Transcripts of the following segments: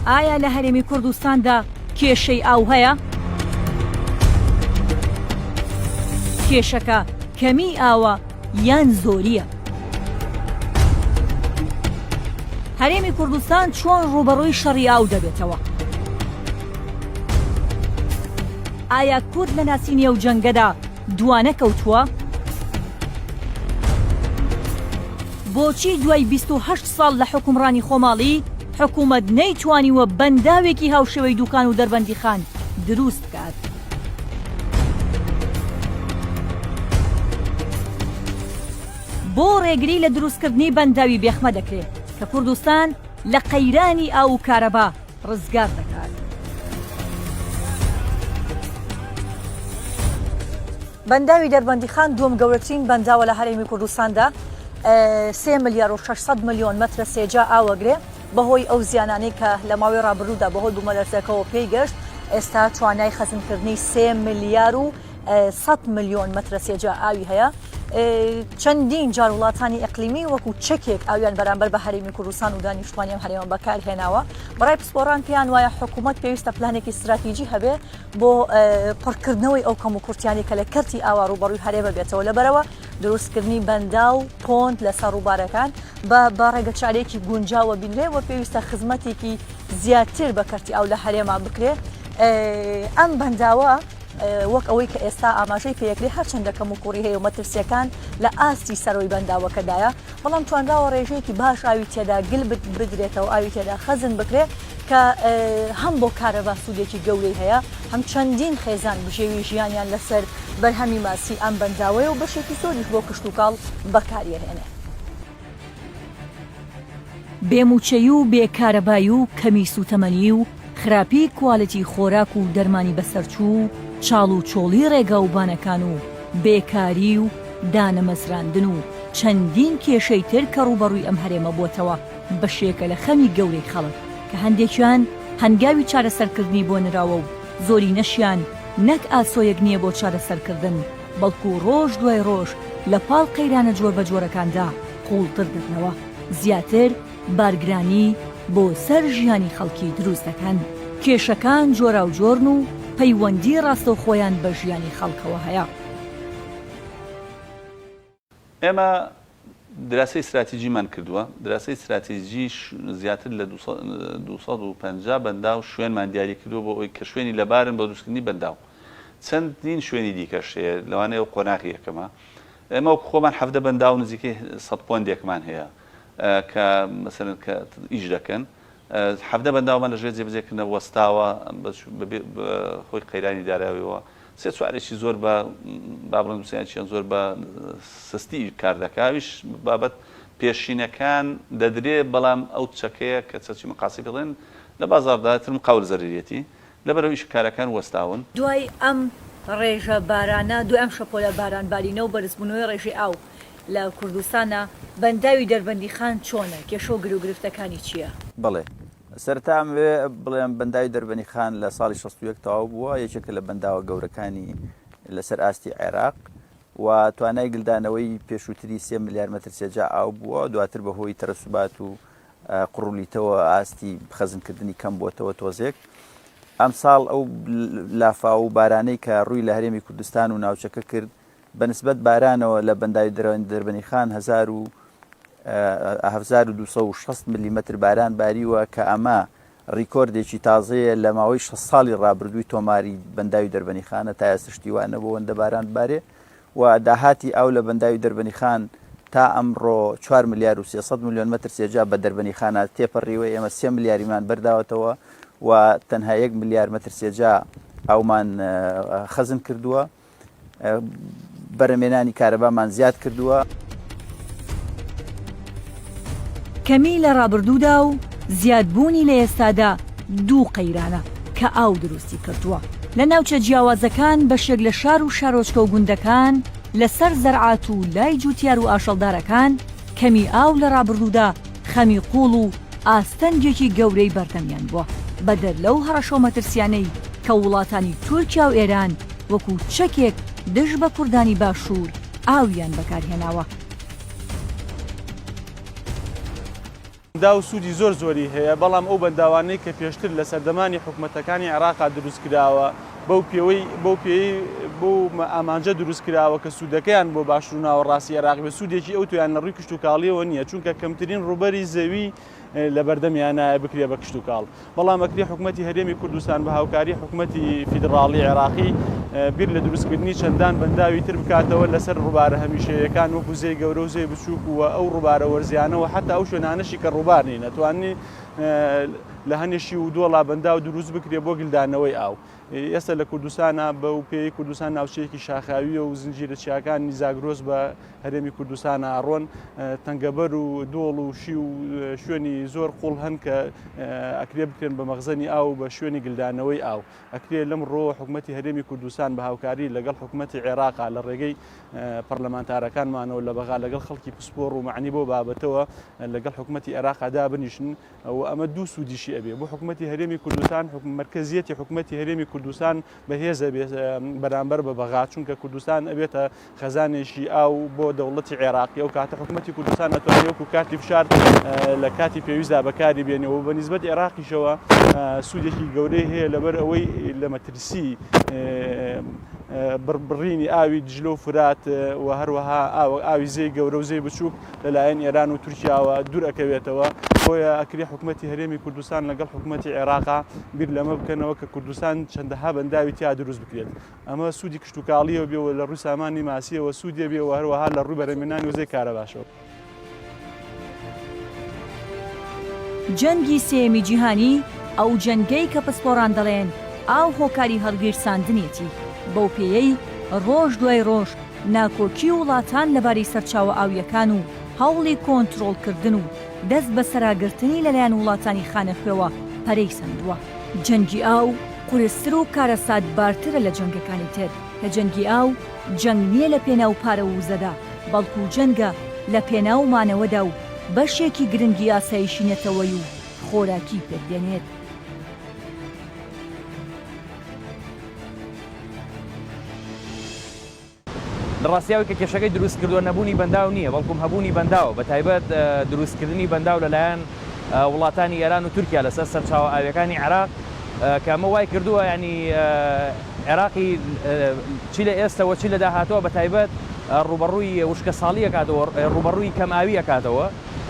ئایا لە هەرێمی کوردستاندا کێشەی ئاو هەیە؟ کێشەکە کەمیی ئاوە یان زۆرییە؟ هەرێمی کوردستان چۆن ڕووبەڕووی شەڕی ئاو دەبێتەوە؟ ئایا کورد لە ناسینی ئەو جەنگەدا دوانەکەوتووە؟ بۆچی دوای 28 ساڵ لە حوکمڕانی خۆماڵی، حکومەت نەیتوانیوە بەنداوێکی هاوشێوەی دوکان و دەربەندیخان دروست بکات؟ بۆ ڕێگری لە دروستکردنی بەنداوی بێخمە دەکرێ کە کوردستان لە قەیرانی ئاو و کارەبا ڕزگار دەکات. بەنداوی دەربەندیخان دووەم گەورەترین بەنداوە لە هەرێمی کوردستاندا، سێ ملیار و 600 ملیۆن مەترە سێجا ئاو ئەگرێ، بەهۆی ئەو زیانانەی کە لە ماوەی ڕابردوودا بەهۆی بوومەلەرزەکەوە پێی گەشت، ئێستا توانای خەزنکردنی سێ ملیار و 100 ملیۆن مەترە سێجا ئاوی هەیە. چەندین جار وڵاتانی ئیقلیمی وەکو چەکێک ئاویان بەرامبەر بە هەرێمی کوردستان و دانیشتوانی ئەم هەرێمە بەکارهێناوە. بەڕای پسپۆڕان پێیان وایە حکوومەت پێویستە پلانێکی ستراتیجی هەبێ بۆ پڕکردنەوەی ئەو کەموکورتیانەی کە لە کەرتی ئاوا ڕووبەڕووی هەرێمە بێتەوە لەبەرەوە دروستکردنی بەنداو پۆند لەسەر ڕووبارەکان بە بە ڕێگەچارەیەکی گونجاوە بینرێ و پێویستە خزمەتێکی زیاتر بە کەرتی ئاو لە هەرێما بکرێ ئەم بەنداوە وەک ئەوەی کە ئێستا ئاماژەی پێکرێ هەرچەندە کەم و کوڕی هەیە و مەترسیەکان لە ئاستی سەرۆی بەنداوەکەدایە بەڵام توانراوە ڕێژەیەکی باش ئاوی تێدا گل بدرێتەوە ئاوی تێدا خەزن بکرێ کە هەم بۆ کارەبا سوودێکی گەورەی هەیە، هەم چەندین خێزان بژێوی ژیانیان لەسەر بەرهەمی ماسی ئەم بەنداوەیە و بەشێکی زۆریش بۆ کشتوکاڵ بەکاریەهێنێ. بێ مووچەیی و بێ کارەبایی و کەمی سووتەمەنی و خراپی کوالێتی خۆراک و دەرمانی بەسەرچوو و چاڵ و چۆڵی ڕێگا و بانەکان و بێکاری و دانەمەزراندن و چەندین کێشەی تر کە ڕووبەڕووی ئەم هەرێمە بۆتەوە بەشێکە لە خەمی گەورەی خەڵک کە هەندێکیان هەنگاوی چارەسەرکردنی بۆ نراوە و زۆرینەشیان نەک ئاسۆیەک نییە بۆ چارەسەرکردن بەڵکو ڕۆژ دوای ڕۆژ لە پاڵ قەیرانە جۆربەجۆرەکاندا قووڵتر دەبنەوە زیاتر بارگرانی بۆ سەر ژیانی خەڵکی دروست دەکەن. کێشەکان جۆراوجۆرن و پەیوەندی ڕاستەوخۆیان بە ژیانی خەڵکەوە هەیە. ئێمە دراسەی ستراتیجیمان کردووە، دراسەی ستراتیجیش زیاتر لە 250 بەنداو شوێنمان دیاری کردووە بۆ ئەوەی کە شوێنی لەبارن بۆ دروستکردنی بەنداو. چەندین شوێنی دیکەش هەیە، لەوانەیە ئەو قۆناغی یەکەمە. ئێمە وەکو خۆمان 17 بەنداو نزیکەی 100 پۆندێکمان هەیە کە مەسەلەن کە ئیش دەکەن. 17 بەنداومان لەژێر جێبەجێکردنە وەستاوە بە هۆی قەیرانی داراییەوە. سێ چوارێکی زۆر بە با بڵێم دووسیانێکیان زۆر بە سستی کار دەکا ئەویش بابەت پێشینەکان دەدرێ بەڵام ئەو چەکەیە کە چەکی مقاسی پێ دەڵێن لە بازاڕدا تر مقاول زەرریەتی لەبەرئەو ئیش کارەکان وەستاون. دوای ئەم ڕێژە بارانە، دوای ئەم شەپۆلە باران بارینە و بەرزبوونەوەی ڕێژەی ئاو لە کوردستانا، بەنداوی دەربەندیخان چۆنە؟ کێشە و گروگرفتەکانی چییە؟ بەڵێ. سەرەتا ئەمەوێ بڵێم بەنداوی دەربەنیخان لە ساڵی 61 تەواو بووە، یەکێکە لە بەنداوە گەورەکانی لەسەر ئاستی عێراق و توانای گلدانەوەی پێشووتری سێ ملیار مەتر سێجا ئاو بووە، دواتر بەهۆی تەرەسوبات و قڕولیتەوە ئاستی خەزنکردنی کەم بووەتەوە تۆزێک. ئەمساڵ ئەو لافاو و بارانەی کە ڕووی لە هەرێمی کوردستان و ناوچەکە کرد بە نسبەت بارانەوە لە بەنداوی دەربەنیخان 1260 ملیمەتر باران باریوە کە ئەمە ڕیکۆردێکی تازەیە لە ماوەی 60 ساڵی ڕابردووی تۆماری بەنداوی دەربەنیخانە تا ئێستا شتی وا نەبووە ئەوەندە باران ببارێ و داهاتی ئاو لە بەنداوی دەربەنیخان تا ئەمڕۆ 4 ملیار و 300 ملیۆن مەتر سێجا بە دەربەنیخانە تێپەڕیوە ئێمە 3 ملیاریمان بەرداوەتەوە و تەنها 1 ملیار مەتر سێجا ئاومان خەزن کردووە. بەرهەمهێنانی کارەبامان زیاد کردووە. کەمی لە ڕابردوودا و زیادبوونی لە ئێستادا دوو قەیرانە کە ئاو دروستی کردووە. لە ناوچە جیاوازەکان بەشێک لە شار و شارۆچکە و گوندەکان لەسەر زەرعات و لای جووتیار و ئاژەڵدارەکان کەمی ئاو لە ڕابردوودا خەمی قووڵ و ئاستەنگێکی گەورەی بەردەمیان بووە بەدەر لەو هەڕەشە و مەترسیانەی کە وڵاتانی تورکیا و ئێران وەکو چەکێک دژ بە کوردانی باشوور ئاویان بەکارهێناوە. بەنداو سوودی زۆر زۆری هەیە، بەڵام ئەو بەنداوانەی کە پێشتر لە سەردەمانی حکومەتەکانی عێراقا دروست کراوە، بەو پێوەی بەو پێیەی بەو ئامانجە دروست کراوە کە سوودەکەیان بۆ باشوور و ناوەڕاستی عێراق بێت، سوودێکی ئەوتۆیان لە ڕووی کشتوکاڵییەوە نییە، چونکە کەمترین ڕووبەری زەوی لە بەردەمیانایە بکرێ بە کشتوکاڵ. بەڵام ئەکرێ حکومەتی هەرێمی کوردستان بە هاوکاری حکومەتی فیدڕاڵی عێراقی بیر لە دروستکردنی چەندان بەنداوی تر بکاتەوە لەسەر ڕووبارە هەمیشەیەکان وەکو زێی گەورە و زێی بچووک و ئەو ڕووبارە وەرزیانە و حەتا ئەو شوێنانەشی کە ڕووبار نین ئەتوانین لە هەنێ شیو و دۆڵا بەنداو دروست بکرێ بۆ گلدانەوەی ئاو. ئێستا لە کوردستانا بەو پێیەی کوردستان ناوچەیەکی شاخاوییە و زنجیرە چیاکانی زاگرۆس بە هەرێمی کوردستانا ئەڕۆن، تەنگەبەر و دۆڵ و شیو و شوێنی زۆر قوڵ هەن کە ئەکرێ بکرێن بە مەخزەنی ئاو و بە شوێنی گلدانەوەی ئاو. ئەکرێ لەم ڕووەوە حکومەتی هەرێمی کوردستان بە هاوکاری لەگەڵ حکومەتی عێراقا لە ڕێگەی پەرلەمانتارەکانمانەوە لە بەغا لەگەڵ خەڵکی پسپۆڕ و مەعنی بەو بابەتەوە لەگەڵ حکومەتی عێراقا دابنیشن و ئەمە دوو سوودیشی ئەبێ بۆ حکومەتی هەرێمی کوردستان، مەرکەزیەتی حکومەتی هەرێمی کوردستان بەهێز ئەبێ بەرامبەر بە بەغا، چونکە کوردستان ئەبێتە خەزانێکی ئاو بۆ دەوڵەتی عێراقی، ئەو کاتە حکومەتی کوردستان ئەتوانێ وەکو کارتی فشار لە کاتی پێویستدا بەکاری بێنێ و بە نیسبەت عێراقیشەوە سوودێکی گەورەی هەیە لەبەر ئەوەی لە مەترسی بڕینی ئاوی دجلە و فورات و هەروەها ئاوی زێی گەورە و زێی بچووک لەلایەن ئێران و تورکیاوە دوور ئەکەوێتەوە، بۆیە ئەکرێ حکومەتی هەرێمی کوردستان لەگەڵ حکومەتی عێراقا بیر لەمە بکەنەوە کە کوردستان چەندەها بەنداوی تیا دروست بکرێت. ئەمە سوودی کشتوکاڵییەوە بێ و لە ڕووی سامانی ماسییەوە سوودی بێ و هەروەها لە ڕووی بەرهەمهێنانی وزەی کارەباشەوە. جەنگی سێیەمی جیهانی، ئەو جەنگەی کە پسپۆڕان دەڵێن ئاو هۆکاری هەڵگیرساندنیەتی، بەو پێیەی ڕۆژ دوای ڕۆژ ناکۆکی وڵاتان لەبارەی سەرچاوە ئاوییەکان و هەوڵی کۆنترۆڵکردن و دەست بەسەراگرتنی لەلایەن وڵاتانی خانەخوێوە پەرەی سەندووە. جەنگی ئاو قورستر و کارەساتبارترە لە جەنگەکانی تر، کە جەنگی ئاو جەنگ نییە لە پێناو پارە و وزەدا، بەڵکو جەنگە لە پێناو مانەوەدا و بەشێکی گرنگی ئاسایشی نەتەوەیی و خۆراکی پێکدێنێت. لە ڕاستیا ئەوەی کە کێشەکەی دروست کردووە نەبوونی بەنداو نییە، بەڵکوم هەبوونی بەنداوە، بە تایبەت دروستکردنی بەنداو لەلایەن وڵاتانی ئێران و تورکیا لەسەر سەرچاوە ئاوییەکانی عێراق، کە ئەمە وای کردووە یانی عێراقی چی لە ئێستەوە چی لە داهاتووە بە تایبەت ڕووبەڕووی وشکەساڵی ئەکاتەوە، ڕووبەڕووی کەمئاوی ئەکاتەوە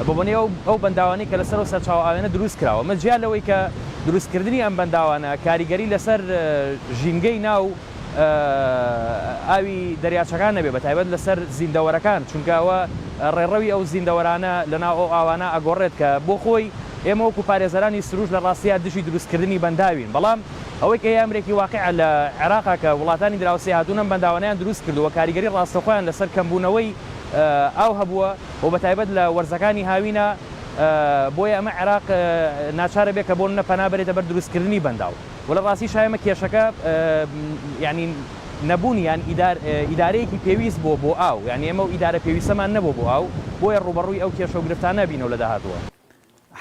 بە بۆنەی ئەو ئەو بەنداوانەی کە لەسەر ئەو سەرچاوە ئاویانە دروست کراوە. ئەمە جیا لەوەی کە دروستکردنی ئەم بەنداوانە کاریگەری لەسەر ژینگەی ناو ئاوی دەریاچەکان نەبێت بەتایبەت لەسەر زیندەوەرەکان چونکە ئەوە ڕێڕەوی ئەو زیندەوەرانە لەناو ئەو ئاوانە ئەگۆڕێت کە بۆ خۆی ئێمە وەکو پارێزەرانی سروشت لە ڕاستیا دژی دروستکردنی بەنداوین بەڵام ئەوەی کە هەیە ئەمرێکی واقیعە لە عێراقا کە وڵاتانی دراوسێ هاتوون ئەم بەنداوانەیان دروست کردووە کاریگەری ڕاستەوخۆیان لەسەر کەمبوونەوەی ئاو هەبووە و بەتایبەت لە وەرزەکانی هاوینە بۆیە ئەمە عێراق ناچارە بێت کە بۆ نمونە پەنا بەرێتە بەر دروستکردنی بەنداو. وە لە ڕاستیشا ئێمە کێشەکە یانی نەبوونی یان ئیدارەیەکی پێویست بۆ بۆ ئاو یانی ئێمە ئەو ئیدارە پێویستەمان نەبووە بۆ ئاو بۆیە ڕووبەڕووی ئەو کێشە و گرفتانە بینەوە لە داهاتووە.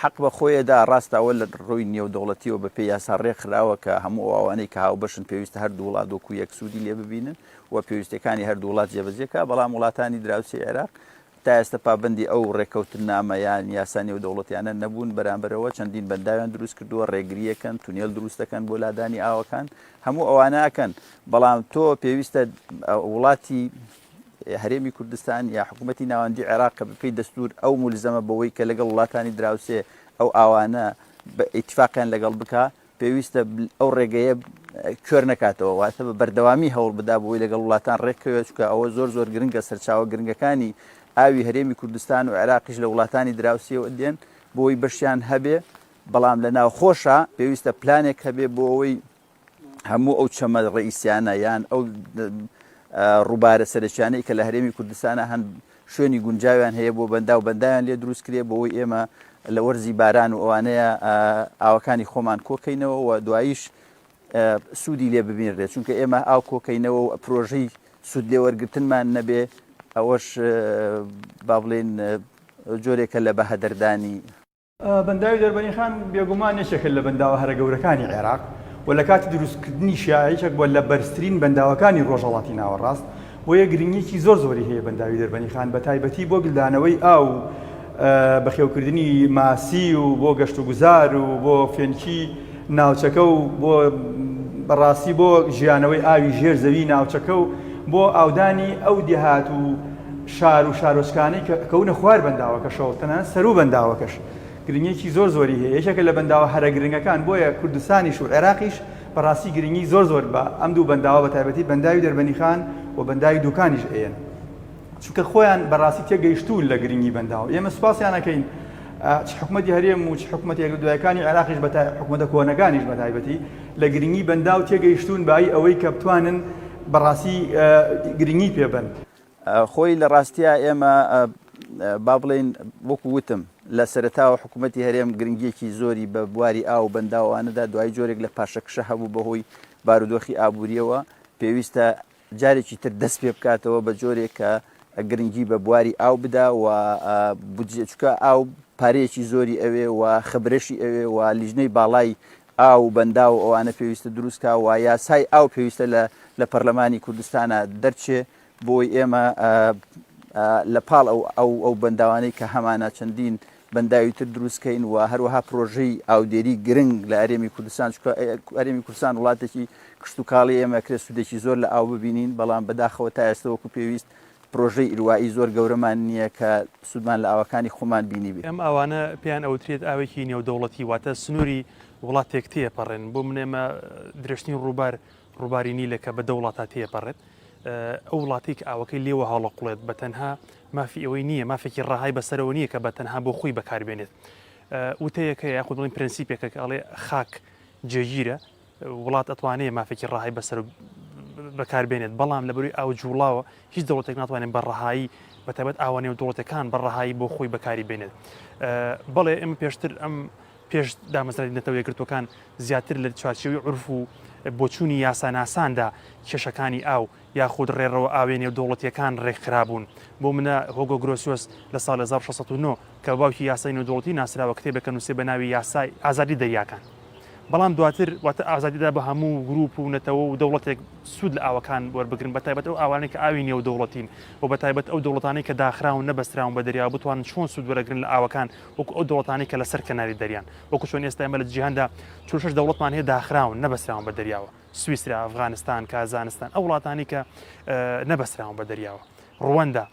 حەق بە خۆیەدا ڕاستە ئەوە لە ڕووی نێودەوڵەتیەوە بە پێی یاسا ڕێکخراوە کە هەموو ئەو ئاوانەی کە هاوبەشن پێویستە هەردوو وڵات وەکو یەک سوودی لێ ببینن و پێویستیەکانی هەردوو وڵات جێبەجێ کا بەڵام وڵاتانی دراوسێی عێراق تا ئێستا پابەندی ئەو ڕێککەوتننامە یان یاسا نێودەوڵەتیانە نەبوون، بەرامبەرەوە چەندین بەنداویان دروست کردووە، ڕێگرییەکەن، تونێل دروست دەکەن بۆ لادانی ئاوەکان، هەموو ئەوانە ئەکەن، بەڵام تۆ پێویستە وڵاتی هەرێمی کوردستان یا حکوومەتی ناوەندی عێراق کە بەپێی دەستور ئەو مولزەمە بەوەی کە لەگەڵ وڵاتانی دراوسێ ئەو ئاوانە بە ئیتفاقیان لەگەڵ بکا، پێویستە ئەو ڕێگەیە کوێر نەکاتەوە، واتە بە بەردەوامی هەوڵ بدا بۆی لەگەڵ وڵاتان ڕێککەوێت، چونکە ئەوە زۆر زۆر گرنگە، سەرچاوە گرنگەکانی ئاوی هەرێمی کوردستان و عێراقیش لە وڵاتانی دراوسێوە دێن بۆی بەشیان هەبێ، بەڵام لە ناوخۆشا پێویستە پلانێک هەبێ بۆ ئەوەی هەموو ئەو چەمە ڕئیسیانە یان ئەو ڕووبارە سەرەکیانەی کە لە هەرێمی کوردستانە هەن شوێنی گونجاویان هەیە بۆ بەنداو بەنداویان لێ دروست کرێ بۆ ئەوەی ئێمە لە وەرزی باران و ئەوانەیە ئاوەکانی خۆمان کۆکەینەوە و دواییش سوودی لێ ببینرێت چونکە ئێمە ئاو کۆکەینەوە و پرۆژەی سوود لێوەرگتنمان نەبێ ئەوەش با بڵێن جۆرێکە لە بەهەدەردانی بەنداوی دەربەنیخان بێگومان یەکێکە لە بەنداوە هەرە گەورەکانی عێراق و لە کاتی دروستکردنیشیا یەکێک بووە لە بەرزترین بەنداوەکانی ڕۆژهەڵاتی ناوەڕاست، بۆیە گرنگییەکی زۆر زۆری هەیە بەنداوی دەربەنیخان بە تایبەتی بۆ گلدانەوەی ئاو و. بەخێوکردنی ماسی و بۆ گەشتوگوزار و بۆ فێنکی ناوچەکە و بۆ بەڕاستی بۆ ژیانەوەی ئاوی ژێر زەوی ناوچەکە و بۆ ئاودانی ئەو دێهات و شار و شارۆچکانەی کە کەونە خوار بەنداوەکەشەوە تەنانەت سەروو بەنداوەکەش گرنگیەکی زۆر زۆری هەیە یەکێکە لە بەنداوە هەرە گرنگەکان بۆیە کوردستانیش و عێراقیش بەڕاستی گرنگی زۆر زۆر بە ئەم دوو بەنداوە بە تایبەتی بەنداوی دەربەنیخان و بەنداوی دوکانیش ئەیەن چونکە خۆیان بەڕاستی تێگەیشتوون لە گرنگی بەنداو ئێمە سوپاسیان ئەکەین چ حکومەتی هەرێم و چ حکومەتی یەک لە دوایەکانی عێراقیش بە حکومەتە کۆنەکانیش بە تایبەتی لە گرنگی بەنداو تێگەیشتوون بایی ئەوەی کە بتوانن بەڕاستی گرنگی پێبن. خۆی لە ڕاستیا ئێمە با بڵێین وەکو وتم لە سەرەتاوە حکوومەتی هەرێم گرنگیەکی زۆری بە بواری ئاو و بەنداوانەدا دوای جۆرێک لە پاشەکشە هەبوو بەهۆی بارودۆخی ئابووریەوە پێویستە جارێکی تر دەست پێ بکاتەوە بە جۆرێک کە گرنگی بە بواری ئاو بدا و بودجە چکە ئاو پارەیەکی زۆری ئەوێ و خبرەشی ئەوێ و لیژنەی باڵای ئاو و بەنداو و ئەوانە پێویستە دروست کا و یاسای ئاو پێویستە لە لە پەرلەمانی کوردستانە دەرچێ بۆی ئێمە لە پاڵ ئەو ئەو ئەو بەنداوانەی کە هەمانە چەندین بەنداوی تر دروست کەین و هەروەها پرۆژەی ئاودێری گرنگ لە هەرێمی کوردستان چونکە هەرێمی کوردستان وڵاتێکی کشتوکاڵی ئێمە کرێ سوودێکی زۆر لە ئاو ببینین بەڵام بەداخەوە تا ئێستا وەکو پێویست پرۆژەی ئیروایی زۆر گەورەمان نییە کە سوودمان لە ئاوەکانی خۆمان بینیبێ. ئەم ئاوانە پێیان ئەوترێت ئاوێکی نێودەوڵەتی واتە سنووری وڵاتێک تێپەڕێن بۆ من ئێمە درێژترین ڕووبار ڕووباری نیلە کە بە دە وڵاتا تێپەڕێت ئەو وڵاتەی کە ئاوەکەی لێوە هەڵەقوڵێت بە تەنها مافی ئەوەی نییە مافێکی ڕەهای بەسەرەوە نییە کە بە تەنها بۆ خۆی بەکاربێنێت وتەیەکە یاخود بڵین پرەنسیپێکە کە ئەڵێ خاک جێگیرە وڵات ئەتوانێت مافێکی ڕەهای بەسەر بەکاربێنێت بەڵام لە بەروی ئاو جوڵاوە هیچ دەوڵەتێک ناتوانێت بە ڕەهایی بە تایبەت ئاوە نێودەوڵەتەکان بە ڕەهایی بۆ خۆی بەکاری بێنێت بەڵێ ئێمە پێشتر ئەم پێش دامەزراندنی نەتەوە یەکگرتووەکان زیاتر لە چوارچێوەی عورف و بۆچوونی یاساناساندا کێشەکانی ئاو یاخود ڕێڕەوە ئاویە نێودەوڵەتییەکان ڕێکخرابوون. بۆ منە هۆگۆ گرۆسیۆس لە ساڵی 1609 کە بە باوکی یاسای نێودەوڵەتی ناسراوە کتێبێکە نووسێ بە ناوی یاسای ئازادی دەریاکان. بەڵام دواتر واتە ئازادی دا بە هەموو گروپ و نەتەوە و دەوڵەتێک سوود لە ئاوەکان وەربگرن بە تایبەت ئەو ئاوانەی کە ئاوی نێودەوڵەتین و بە تایبەت ئەو دەوڵەتانەی کە داخراون نەبەستراون بە دەریاوە بتوانن چۆن سوود وەرەگرن لە ئاوەکان وەکو ئەو دەوڵەتانەی کە لەسەر کەناری دەریان وەکو چۆن ئێستا ئێمە لە جیهاندا 46 دەوڵەتمان هەیە داخراون نەبەستراون بە دەریاوە سویسرا ئەفغانستان کازانستان ئەو وڵاتانی کە نەبەستراون بە دەریاوە ڕوەندا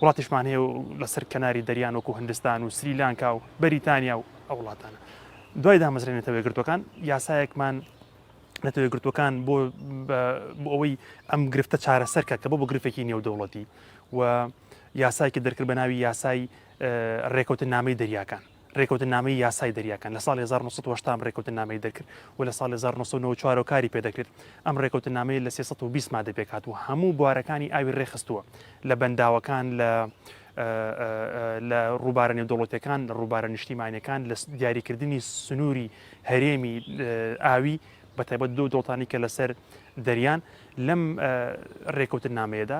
وڵاتیشمان هەیە و لەسەر کەناری دەریان وەکو هندستان و سریلانکا و بەریتانیا و ئەو وڵاتانە دوای دامەزرێنی نەتەوە یەکگرتووەکان یاسایەکمان نەتەوە یەکگرتووەکان بۆ بۆ ئەوەی ئەم گرفتە چارەسەر کە کە بۆ بە گرفتێکی نێودەوڵەتی و یاسایەکی دەرکرد بە ناوی یاسای ڕێکەوتننامەی دەریاکان ڕێکەوتننامەی یاسای دەریاکان لە ساڵی 1970 ڕێکەوتننامەی دەرکرد و لە ساڵی 1994 کاری پێدەکرێت ئەم ڕێکەوتننامەی لە 320 مادە پێکهات و هەموو بوارەکانی ئاوی ڕێکخستووە لە بەنداوەکان لە لە ڕووبارە نێودەوڵەتیەکان لە ڕووبارە نیشتیمانیەکان لە دیاریکردنی سنووری هەرێمی ئاوی بە تایبەت دوو دەوڵەتانی کە لەسەر دەریان لەم ڕێکەوتننامەیەدا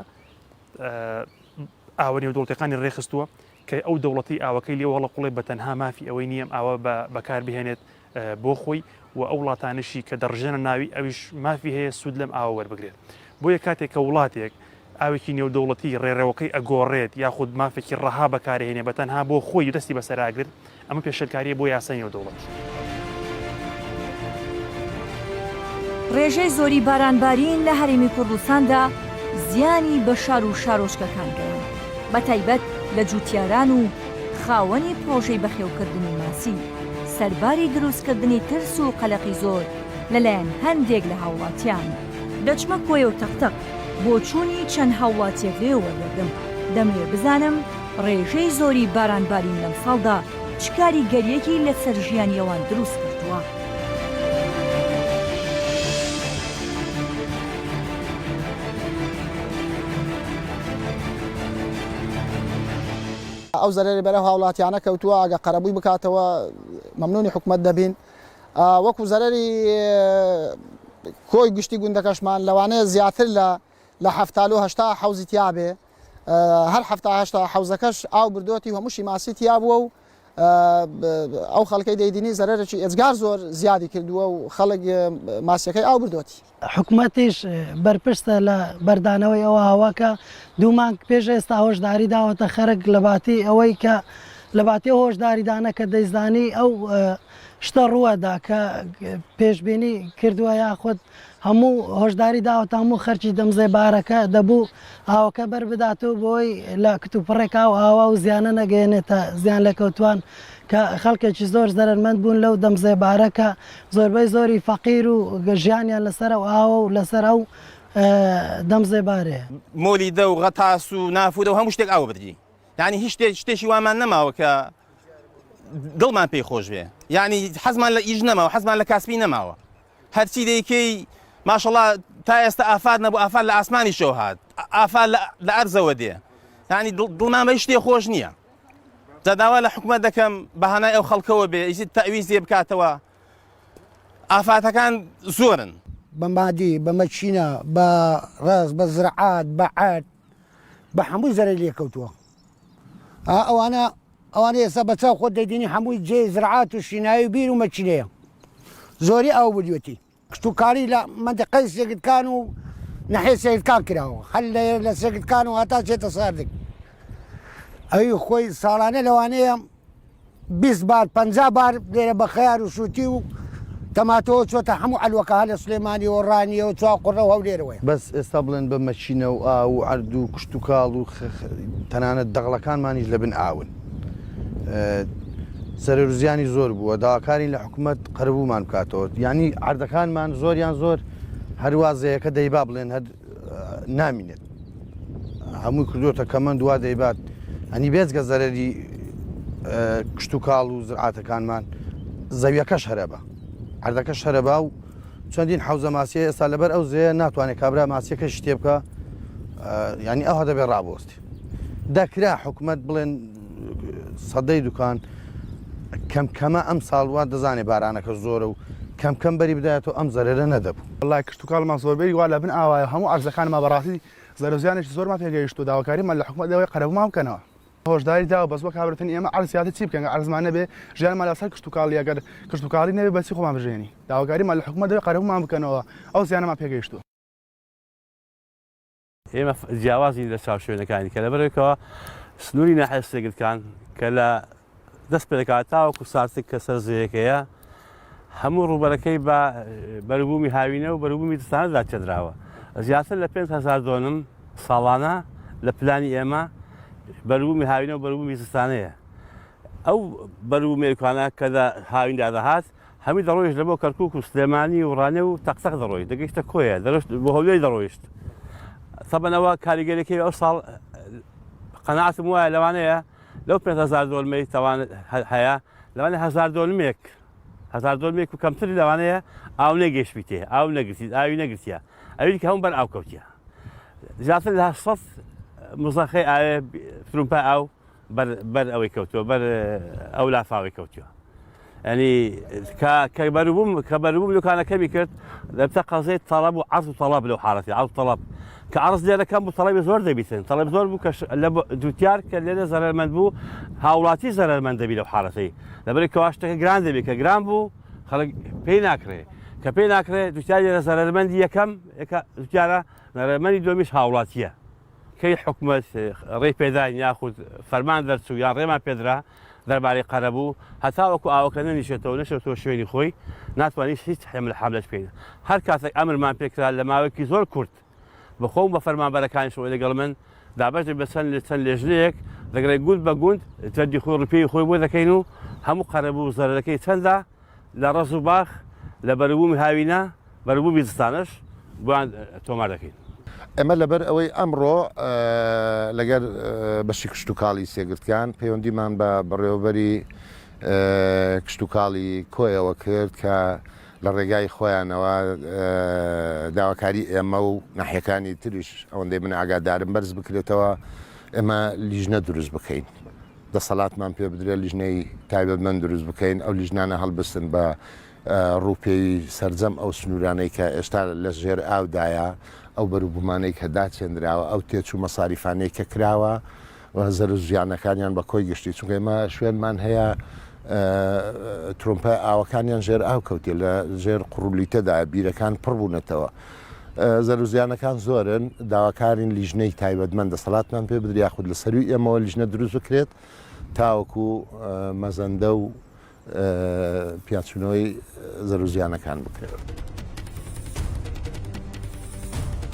ئاوە نێودەوڵەتیەکانی ڕێکخستووە کە ئەو دەوڵەتی ئاوەکەی لێوە هەڵەقوڵێ بە تەنها مافی ئەوەی نییە ئەم ئاوە بەکار بهێنێت بۆ خۆی و ئەو وڵاتانەشی کە دەڕژێنە ناوی ئەویش مافی هەیە سوود لەم ئاوە وەربگرێت. بۆیە کاتێک کە وڵاتێک ئاوێکی نێودەوڵەتی ڕێڕەوەکەی ئەگۆڕێت یاخود مافێکی ڕەها بەکارهێنێ بە تەنها بۆ خۆی و دەستی بەسەرا گرت ئەمە پێشێلکارییە بۆ یاسای نێودەوڵەتی. ڕێژەی زۆری بارانبارین لە هەرێمی کوردستاندا زیانی بە شار و شارۆچکەکان گەیاند، بەتایبەت لە جووتیاران و خاوەنی پڕۆژەی بەخێوکردنی ماسی، سەرباری دروستکردنی ترس و قەلەقی زۆر لەلایەن هەندێک لە هاوڵاتیان. دەچمە کۆیە و تەقتەق بۆچوونی چەند هاوڵاتیەک لێ وەردەگرم، دەمەوێ بزانم ڕێژەی زۆری بارانبارین لەمساڵدا چ کاریگەریەکی لەسەر ژیانی ئەوان دروست کردووە؟ ئەو زەرەری بەرەو هاوڵاتیانە کەوتووە ئەگە قەرەبووی بکاتەوە مەمنونی حکومەت دەبین وەکو زەرەری کۆی گشتی گوندەکەشمان لەوانەیە زیاتر لە لە حەفتا لۆ هەشتا حەوزی تیابێ هەر حەفتا هەشتا حەوزەکەش ئاو بردۆتی و هەمووشی ماسی تیا بووە و ئەو خەڵکەی دەیدینی زەرەرێکی ئێجگار زۆر زیادی کردووە و خەڵک ماسیەکەی ئاو بردۆتی. حکومەتیش بەرپرسە لە بەردانەوەی ئەو ئاوە کە دوو مانگ پێش ئێستا هۆشداری داوەتە خەرک لەباتی ئەوەی کە. لە باتی ئەو هۆشداریدانە کە دەیزانی ئەو شتە ڕووەدا کە پێشبینی کردووە یاخود هەموو هۆشداری داوەتە هەموو خەرکی دەمزێبارەکە دەبوو ئاوەکە بەر بداتەوە بۆی لە کتوپڕێک ئاو ئاوا و زیانە نەگەیەنێتە زیان لێکەوتوان کە خەڵکێکی زۆر زەرەرمەند بوون لەو دەمزێبارە کە زۆربەی زۆری فەقیر و ژیانیان لەسەر ئەو ئاوە و لەسەر ئەو دەمزێبارەیە. مۆلیدە و غەتاس و نافورە و هەموو شتێک ئاو بردی یعنی هیچ شتێک شتێکی وامان نەماوە کە دڵمان پێی خۆش بێ یعنی حەزمان لە ئیش نەماوە حەزمان لە کاسپی نەماوە هەرچی دەیکەی ماشەڵا تا ئێستا ئافات نەبوو ئافات لە ئاسمانیشەوە هات ئافات لە ئەرزەوە دێ یعنی دڵمان بە شتێ خۆش نییە جا داوا لە حکومەت دەکەم بەهانای ئەو خەڵکەوە بێ ئیزی تەویزێ بکاتەوە ئافاتەکان زۆرن. بە مادی، بە مەکینە، بە ڕەز، بە زرعات، بە عەرد، بە هەمووی زەرەری لێ کەوتووە. ئا ئەوانە ئەوانە ئێستا بە چاو خۆت دەیبینی هەمووی جێی زرعات و شینایی و بیر و مەکینەیە. زۆری ئاو بردوێتی. کشتوکاڵی لە مەنتیقەی سێگردکان و ناحیەی سێگردکان کراوە. هەر لە لە سێگردکان و هەتا چێتە ساردک. ئەوی خۆی ساڵانە لەوانەیە 20 بار 50 بار لێرە بە خەیار و شووتی و تەماتەوە چۆتە هەموو عەلوەکە هەر لە سلێمانیەوە ڕانیەوە چوارقوڕنە و هەولێرەوەیە. بەس ئێستا بڵێن بە مەکینە و ئاو و عەرد و کشتوکاڵ و تەنانەت دەغڵەکانمانیش لە بن ئاون. زەرەر و زیانی زۆر بووە، داواکارین لە حکومەت قەرەبوومان بکاتەوە. یانی عەردەکانمان زۆریان زۆر هەروا زێیەکە دەیبا بڵێن هەر نامینێت. هەمووی کردووەتە کەمەند وا دەیبات. ئەنی بێجگە زەرەری کشتوکاڵ و زرعاتەکانمان زەویەکەش هەرەبا. عەردەکەش هەرەبا و چەندین حەوزە ماسیە ئێستا لەبەر ئەو زێیە ناتوانێت کابرا ماسیەکەشی تێبکا یانی ئەوها دەبێت ڕابوەستی. دەکرا حکومەت بڵێن سەدەی دوکان کەم کەمە ئەم ساڵ وا دەزانێ بارانەکە زۆرە و کەم کەم بەری بدایەتەوە ئەم زەرەرە نەدەبوو. وەڵا کشتوکاڵمان زۆربەی وا لە بن ئاوایە هەموو عەرزەکانمان بەڕاستی زەرەر و زیانێکی زۆرمان پێگەیشتووە داواکاریمان لە حکومەت ئەوەیە قەرەبوومان بکەنەوە. هۆشداری داوە بەس وەک هاورتن ئێمە عەرز زیاتر چی بکەین گەر عەرزمان نەبێ ژیانمان لەسەر کشتوکاڵیە گەر کشتوکاڵی نەبێ بەچی خۆمان بژێنین داواکاریمان لە حکومەت دەوێ قەرەبوومان بکەنەوە ئەو زیانەمان پێگەیشتووە. ئێمە جیاوازین لە چاو شوێنەکانی کە لەبەرێکەوە سنووری ناحیە سێگرکان کە لە دەست پێ دەکات تاوەکو سارتک کە سەر زێیەکەیە هەموو ڕووبەرەکەی بە بەروبوومی هاوینە و بەروبوومی زستانەدا چێندراوە زیاتر لە 5000 دۆنم ساڵانە لە پلانی ئێمە بەروبوومی هاوینە و بەروبوومی زستانەیە ئەو بەروبوومێکانە کە لە هاویندا دەهات هەمووی دەڕۆیشت لە بۆ کەرکوک و سلێمانی و ڕانیە و تەقتەق دەڕۆیشت دەگەیشتە کۆیە دەڕۆشت بۆ هەولێر دەڕۆیشت تەبەن ئەوە کاریگەریەکەی ئەو ساڵ قەناعەتم وایە لەوانەیە لەو 5000 دۆلمەی تەوان هەیە لەوانەیە هەزار دۆلمێک هەزار دۆلمێک و کەمتر لەوانەیە ئاو نەگەشتبیتێ ئاو نەگرتی ئاوی نەگرتیە ئەوی کە هەموو بەر ئاو کەوتیە زیاتر لە 800 مزەخەی ئاوێ ترومپای ئاو بەر بەر ئەوەی کەوتووە بەر ئەو لافاوەی کەوتووە ینی کە کە بەروبووم کە بەروبووم دوکانە کەمی کرد دەبتە قەزەی تەڵەب و عەرز و تەڵەب لەو حاڵەتی عەرز و تەڵەب کە عەرز لێرە کەم بوو تەڵەبی زۆر دەبیتن تەڵەب زۆر بوو کە لە جوتیار کە لێرە زەرەرمەند بوو هاوڵاتی زەرەرمەند دەبی لەو حاڵەتەی لەبەر کەوا شتەکە گران دەبی کە گران بوو خەڵک پێی ناکرێ کە پێی ناکرێ جوتیار لێرە زەرەرمەندی یەکەم جوتیارە زەرەرمەندی دووەمیش هاوڵاتیە کەی حکومەت ڕێی پێداین یاخود فەرمان دەرچوو یان ڕێمان پێدرا دەربارەی قەرەبوو، هەتاوەکو ئاوەکە نەنیشێتەوە نەشێتەوە شوێنی خۆی ناتوانین هیچ حمل حملەش بکەین. هەر کاتێک ئەمرمان پێکرا لە ماوەیەکی زۆر کورت بە خۆم بە فەرمانبەرەکانیشەوە لەگەڵ من دابەش دەبین بە چەند چەند لێژنەیەک دەگەڕێین گوند بە گوند جەردی خۆی ڕووپێی خۆی بۆ دەکەین و هەموو قەرەبوو و زەرەرەکەی چەندە لە ڕەز و باخ، لە بەروبوومی هاوینە، بەروبوومی زستانەش بۆیان تۆمار دەکەین. ئێمە لەبەر ئەوەی ئەمڕۆ لەگەر بەشی کشتوکاڵی سێگرتکان پەیوەندیمان بە بەڕێوەبەری کشتوکاڵی کۆیەوە کرد کە لە ڕێگای خۆیانەوە داواکاری ئێمە و ناحیەکانی تریش ئەوەندەی من ئاگادارم بەرز بکرێتەوە ئێمە لیژنە دروست بکەین. دەسەڵاتمان پێ بدرێت لیژنەی تایبەتمەند دروست بکەین، ئەو لیژنانە هەڵبستن بە ڕووپێوی سەرجەم ئەو سنوورانەی کە ئێستا لە ژێر ئاودایە، ئەو بەروبوومانەی کە داچێندراوە، ئەو تێچوو مەساریفانەی کە کراوە و زەرەر و زیانەکانیان بە کۆی گشتی، چونکە ئێمە شوێنمان هەیە ترۆمپای ئاوەکانیان ژێر ئاو کەوتیە، لە ژێر قوڕولیتەدایە، بیرەکان پڕ بوونەتەوە. زەرەر و زیانەکان زۆرن، داواکارین لیژنەی تایبەتمەند دەسەڵاتمان پێ بدرێت یاخود لە سەرووی ئێمەوە لیژنە دروست بکرێت. تاوەکو مەزەندە و پیاچوونەوەی زەروزیانەکان بکرێت.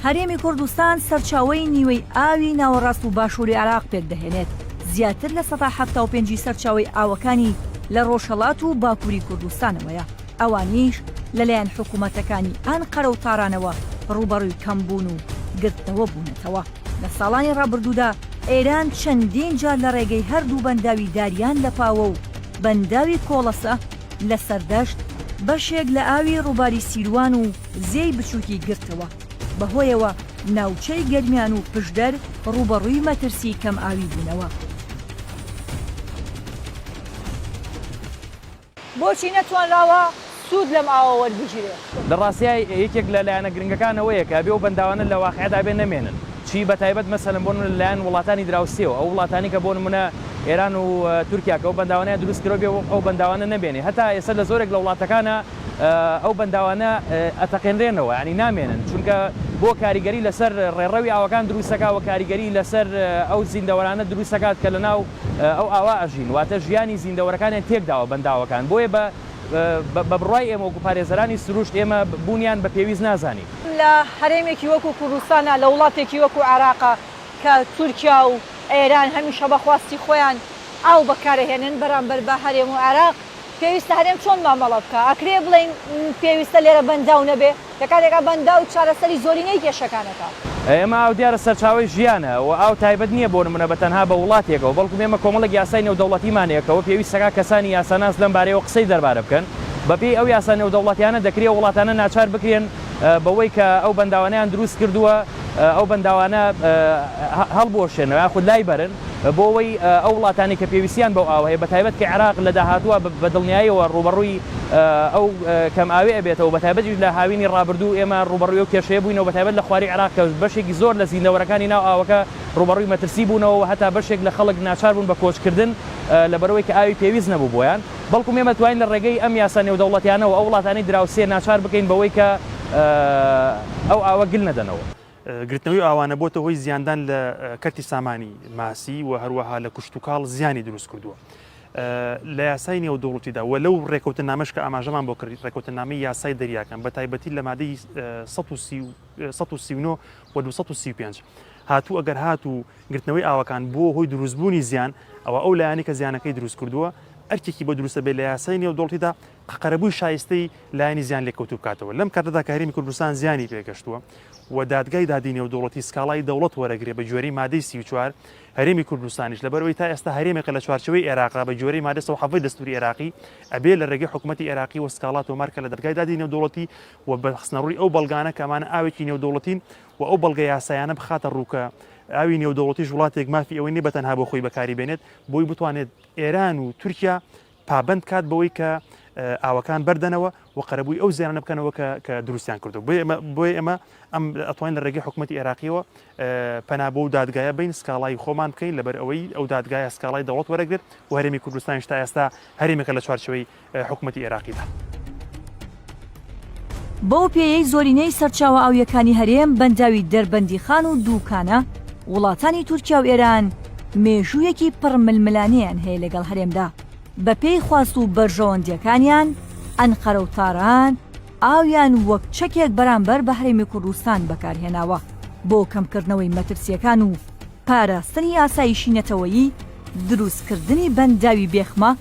هەرێمی کوردستان سەرچاوەی نیوەی ئاوی ناوەڕاست و باشووری عێراق پێکدەهێنێت، زیاتر لە 75% ی سەرچاوەی ئاوەکانی لە ڕۆژهەڵات و باکووری کوردستانەوەیە، ئەوانیش لەلایەن حکوومەتەکانی ئەنقەرە و تارانەوە ڕووبەڕووی کەمبوون و گرتنەوە بوونەتەوە. لە ساڵانی ڕابردوودا ئێران چەندین جار لە ڕێگەی هەردوو بەنداوی داریان لە پاوە و بەنداوی کۆڵەسە لە سەردەشت بەشێک لە ئاوی ڕووباری سیروان و زێی بچووکی گرتەوە، بەهۆیەوە ناوچەی گەرمیان و پشدەر ڕووبەڕووی مەترسی کەمئاوی بوونەوە. بۆچی نەتوانراوە سوود لەم ئاوە وەربگیرێت؟ لە ڕاستیا یەکێک لە لایەنە گرنگەکان ئەوەیە کە ئەبێ ئەو بەنداوانە لە واقیعدا بێ نەمێنن چی بە تایبەت مەسەلەن بۆ نمونە لە لایەن وڵاتانی دراوسێوە ئەو وڵاتانی کە بۆ نمونە ئێران و تورکیا کە ئەو بەنداوانەیان دروست کردوە بێ ئەو بەنداوانە نەمێنێ هەتا ئێستا لە زۆرێک لە وڵاتەکانا ئەو بەنداوانە ئەتەقێنرێنەوە یانی نامێنن چونکە بۆ کاریگەری لەسەر ڕێڕەوی ئاوەکان دروست دەکات و کاریگەری لەسەر ئەو زیندەوەرانە دروست دەکات کە لەناو ئەو ئاوە ئەژین واتە ژیانی زیندەوەرەکانیان تێکداوە بەنداوەکان بۆیە بە بە بڕوای ئێمە وەکو پارێزەرانی سروشت ئێمە بوونیان بە پێویست نازانین. لە هەرێمێکی وەکو کوردستانا، لە وڵاتێکی وەکو عێراقا کە تورکیا و ئێران هەمیشە بە خواستی خۆیان ئاو بەکارئەهێنن بەرامبەر بە هەرێم و عێراق، پێویستە هەرێم چۆن مامەڵە بکا؟ ئەکرێ بڵێین پێویستە لێرە بەنداو نەبێ؟ لە کاتێکا بەنداو چارەسەری زۆرینەی کێشەکان ئەکا. ئێمە ئاو دیارە سەرچاوەی ژیانە و ئاو تایبەت نییە بۆ نمونە بە تەنها بە وڵاتێکەوە بەڵکو ئێمە کۆمەڵێک یاسای نێودەوڵەتیمان هەیە کەوە پێویستەکا کەسانی یاساناس لەم بارەیەوە قسەی دەربارە بکەن بەپێی ئەو یاسا نێودەوڵەتیانە دەکرێ ئەو وڵاتانە ناچار بکرێن بەوەی کە ئەو بەنداوانەیان دروست کردووە ئەو بەنداوانە هەڵبوەشێنەوە یاخود لایبەرن. بۆ ئەوەی ئەو وڵاتانەی کە پێویستیان بەو ئاوە هەیە، بەتایبەت کە عێراق لە داهاتووە بە دڵنیاییەوە ڕووبەڕووی ئەو کەمئاویە ئەبێتەوە، بەتایبەتیش لە هاوینی ڕابردوو ئێمە ڕووبەڕووی ئەو کێشەیە بووینەوە، بەتایبەت لە خواری عێراق کە بەشێکی زۆر لە زیندەوەرەکانی ناو ئاوەکە ڕووبەڕووی مەترسی بوونەوە و هەتا بەشێک لە خەڵک ناچار بوون بە کۆچکردن لەبەرئەوەی کە ئاوی پێویست نەبوو بۆیان. بەڵکم ئێمە توانین لە ڕێگەی ئەم یاسا نێودەوڵەتیانەوە ئەو وڵاتانەی دراوسێ ناچار بکەین بەوەی کە ئەو ئاوە گل نەدەنەوە. گرتنەوەی ئاوانە بۆتە هۆی زیاندان لە کەرتی سامانی ماسی و هەروەها لە کشتوکاڵ زیانی دروست کردووە. لە یاسای نێودەوڵەتیدا و لەو ڕێکەوتنامەش کە ئاماژەمان بۆ کرد ڕێکەوتنامەی یاسای دەریاکان بە تایبەتی لە مادەی 139 و 235 هاتوو ئەگەر هاتوو گرتنەوەی ئاوەکان بووە هۆی دروستبوونی زیان ئەوە ئەو لایەنەی کە زیانەکەی دروست کردووە ئەرکێکی بۆ دروستە بێت لە یاسای نێودەوڵەتیدا قەرەبووی شایستەی لایەنی زیان لێکەوتوو بکاتەوە. لەم کاتەدا کە هەرێمی کوردستان زیانی پێگەشتووە و دادگای دادی نێودەوڵەتی سکاڵای دەوڵەت وەرەگرێ بە گوێرەی مادەی 34 هەرێمی کوردستانیش لەبەرئەوەی تا ئێستا هەرێمێکە لە چوارچێوەی ئێراقا بە گوێرەی مادەی 117 دەستوری ئێراقی ئەبێ لە رێگەی حکومەتی ئێراقیوە سکاڵا تۆمار کە لە دادگای دادی نێودەوڵەتی و بە خستنەڕووی ئەو بەڵگانە کە ئەمانە ئاوێکی نێودەوڵەتین و ئەو بەڵگە یاسایانە بخاتە ڕوو کە ئاوی نێودەوڵەتیش وڵاتێک مافی ئەوەی نیە بە تەنها بۆ خۆی بەکاری بێنێت بۆی بتوانێت ئێران و تورکیا پابەند کات بەوەی کە ئاوەکان بەردەنەوە و قەرەبووی ئەو زیانانە بکەنەوە کە کە دروستیان کردو بۆیە ئێمە ئەم ئەتوانین لە ڕێگەی حکوومەتی عێراقیەوە پەنا بۆ دادگایە بین سکاڵای خۆمان بکەین لەبەر ئەوەی ئەو دادگایە سکاڵای دەوڵەت وەرەگرێت و هەرێمی کوردستانیش تا ئێستا هەرێمێکە لە چوارچێوەی حکوومەتی عێراقیدا. بەو پێیەی زۆرینەی سەرچاوە ئاوییەکانی هەرێم بەنداوی دەربەندیخان و دووکانە، وڵاتانی تورکیا و ئێران مێژوویەکی پڕ ململانێیان هەیە لەگەڵ هەرێمدا، بەپێی خواست و بەرژەوەندییەکانیان ئەنقەرە و تاران ئاویان وەک چەکێک بەرامبەر بە هەرێمی کوردستان بەکارهێناوە بۆ کەمکردنەوەی مەترسییەکان و پاراستنی ئاسایشی نەتەوەیی، دروستکردنی بەنداوی بێخمە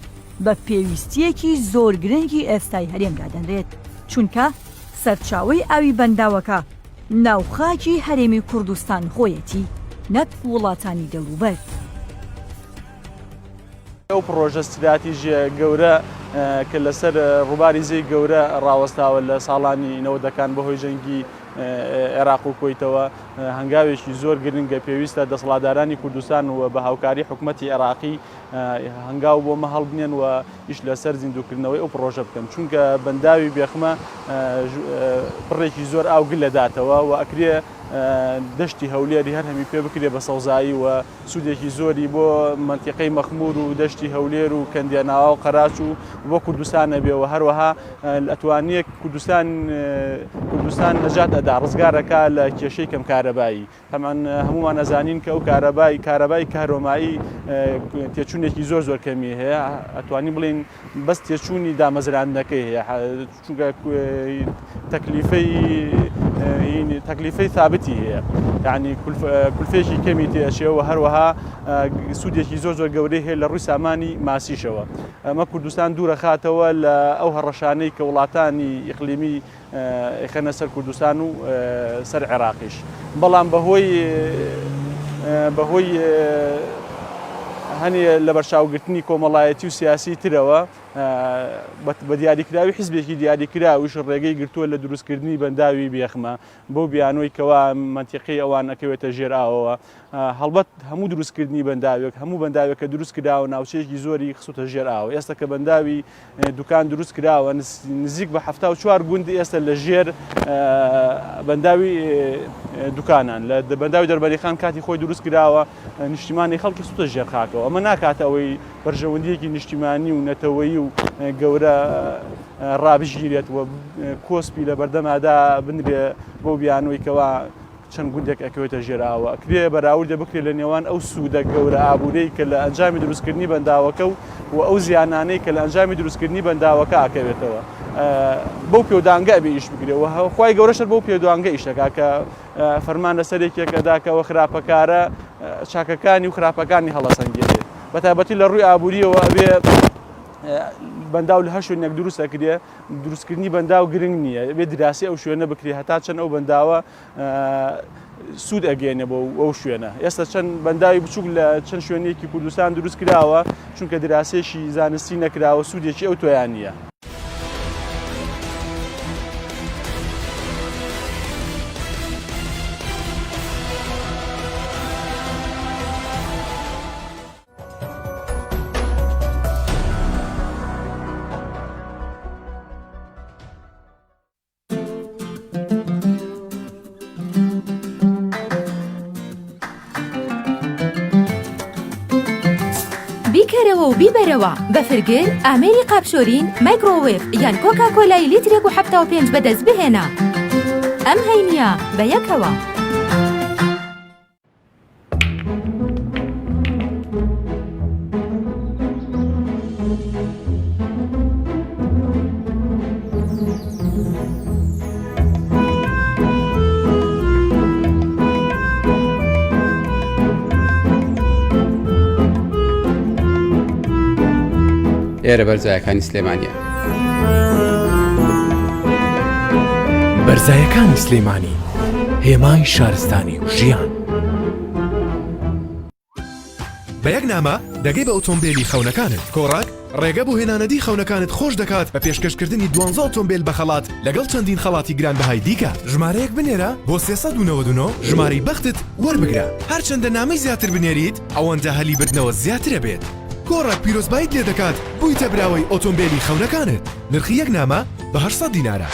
بە پێویستییەکی زۆر گرنگی ئێستای هەرێم دادەنرێت، چونکە سەرچاوەی ئاوی بەنداوەکە ناو خاکی هەرێمی کوردستان خۆیەتی نەک وڵاتانی دەوروبەر. ئەو پڕۆژە ستراتیژیە گەورە کە لەسەر ڕووباری زێی گەورە ڕاوەستاوە لە ساڵانی نەوەدەکان بەهۆی جەنگی عێراق و کوەیتەوە هەنگاوێکی زۆر گرنگە پێویستە دەسەڵاتدارانی کوردستان و بە هاوکاری حکومەتی عێراقی هەنگاو بۆ مە هەڵبنێن و ئیش لەسەر زیندووکردنەوەی ئەو پڕۆژە بکەن چونکە بەنداوی بێخمە بڕێکی زۆر ئاو گل دەداتەوە و ئەکرێ. دەشتی هەولێری هەر هەمی پێ بکرێ بە سەوزایی و سوودێکی زۆری بۆ مەنتیقەی مەخموور و دەشتی هەولێر و کەندیاناوا و قەراچ و بۆ کوردستان ئەبێ و هەروەها ئەتوانێ کوردستان کوردستان نەجات ئەدا ڕزگار ئەکا لە کێشەی کەم کارەبایی. تەبعەن هەموومان ئەزانین کە ئەو کارەبای کارەبای کەهرۆمایی تێچوونێکی زۆر زۆر کەمی هەیە ئەتوانین بڵێین بەس تێچوونی دامەزراندنەکەی هەیە چونکە تەکلیفەی تەکلیفەی ثابتی هەیە یعنی کولفێکی کەمی تێچێ و هەروەها سوودێکی زۆر زۆر گەورەی هەیە لە ڕووی سامانی ماسیشەوە ئەمە کوردستان دوورەخاتەوە لە ئەو هەڕەشانەی کە وڵاتانی ئیقلیمی ئەیخەنە سەر کوردستان و سەر عێراقیش بەڵام بەهۆی بەهۆی هەنێ لەبەرچاوگرتنی کۆمەڵایەتی و سیاسی ترەوە بە دیاریکراوی حزبێکی دیاریکراویش ڕێگەی گرتووە لە دروستکردنی بەنداوی بێخمە بەو بیانۆی کەوا مەنتیقەی ئەوان ئەکەوێتە ژێر ئاوەوە هەڵبەت هەموو دروستکردنی بەنداوێک هەموو بەنداوێک کە دروست کراوە ناوچەیەکی زۆری خستوتە ژێر ئاوە ئێستا کە بەنداوی دوکان دروست کراوە نزیک بە 74 گوند ئێستا لە ژێر بەنداوی دوکانان لە بەنداوی دەربەریخان کاتی خۆی دروست کراوە نیشتیمانی خەڵکی سوتە ژێر خاکەوە ئەمە ناکاتە ئەوەی بەرژەوەندیەکی نیشتیمانی و نەتەوەیی و گەورە ڕابگیرێت و کۆسپی لە بەردەمادا بنرێ بەو بیانۆی کەوا چەند گوندێک ئەکەوێتە ژێر ئاوە ئەکرێ بەراوردێ بکرێت لە نێوان ئەو سوودە گەورە ئابوورەی کە لە ئەنجامی دروستکردنی بەنداوەکە و و ئەو زیانانەی کە لە ئەنجامی دروستکردنی بەنداوەکە ئەکەوێتەوە بەو پێودانگە ئەبێ ئیش بکرێ و خوای گەورەش هەر بەو پێودانگە ئیش دەکا کە فەرمان لەسەر یەکێک ئەدا کە ئەوە خراپەکارە چاکەکانی و خراپەکانی هەڵەسەنگێنێ بە تایبەتی لە ڕووی ئابووریەوە ئەبێ بەنداو لە هەر شوێنێک دروست ئەکرێ دروستکردنی بەنداو گرنگ نییە بێ دراسی ئەو شوێنە بکرێ هەتا چەند ئەو بەنداوە سوود ئەگەێنێ بۆ ئەو شوێنە ئێستا چەند بەنداوی بچووک لە چەند شوێنێکی کوردستان دروست کراوە چونکە دراسێکی زانستی نەکراوە سوودێکی ئەو تۆیان نییە. بیکەرەوە و بیبەرەوە بەفرگر ئامێری قاپشۆرین مایکرۆوێف یان کۆکاکۆلای لیترێک و 75 بەدەست بهێنە ئەم هەینیە بە یەکەوە. ئێرە بەرزایەکانی سلێمانیە. بەرزایەکانی سلێمانی هێمای شارستانی و ژیان. بە یەک نامە دەگەی بە ئۆتۆمبێلی خەونەکانت. کۆڕەک ڕێگە بۆ هێنانەدی خەونەکانت خۆش دەکات بە پێشکەشکردنی دوانزە ئۆتۆمبێل بە خەڵات لەگەڵ چەندین خەڵاتی گرانبەهای دیکە. ژمارەیەک بنێرە بۆ 399 ژمارەی بەختت وەربگرە. هەرچەندە نامەی زیاتر بنێریت ئەوەندە هەلی بردنەوە زیاترە بێت. کۆڕەک پیرۆزباییت لێدەکات بوویتە براوەی ئۆتۆمبێلی خەونەکانت. نرخی یەک نامە بە 800 دینارە.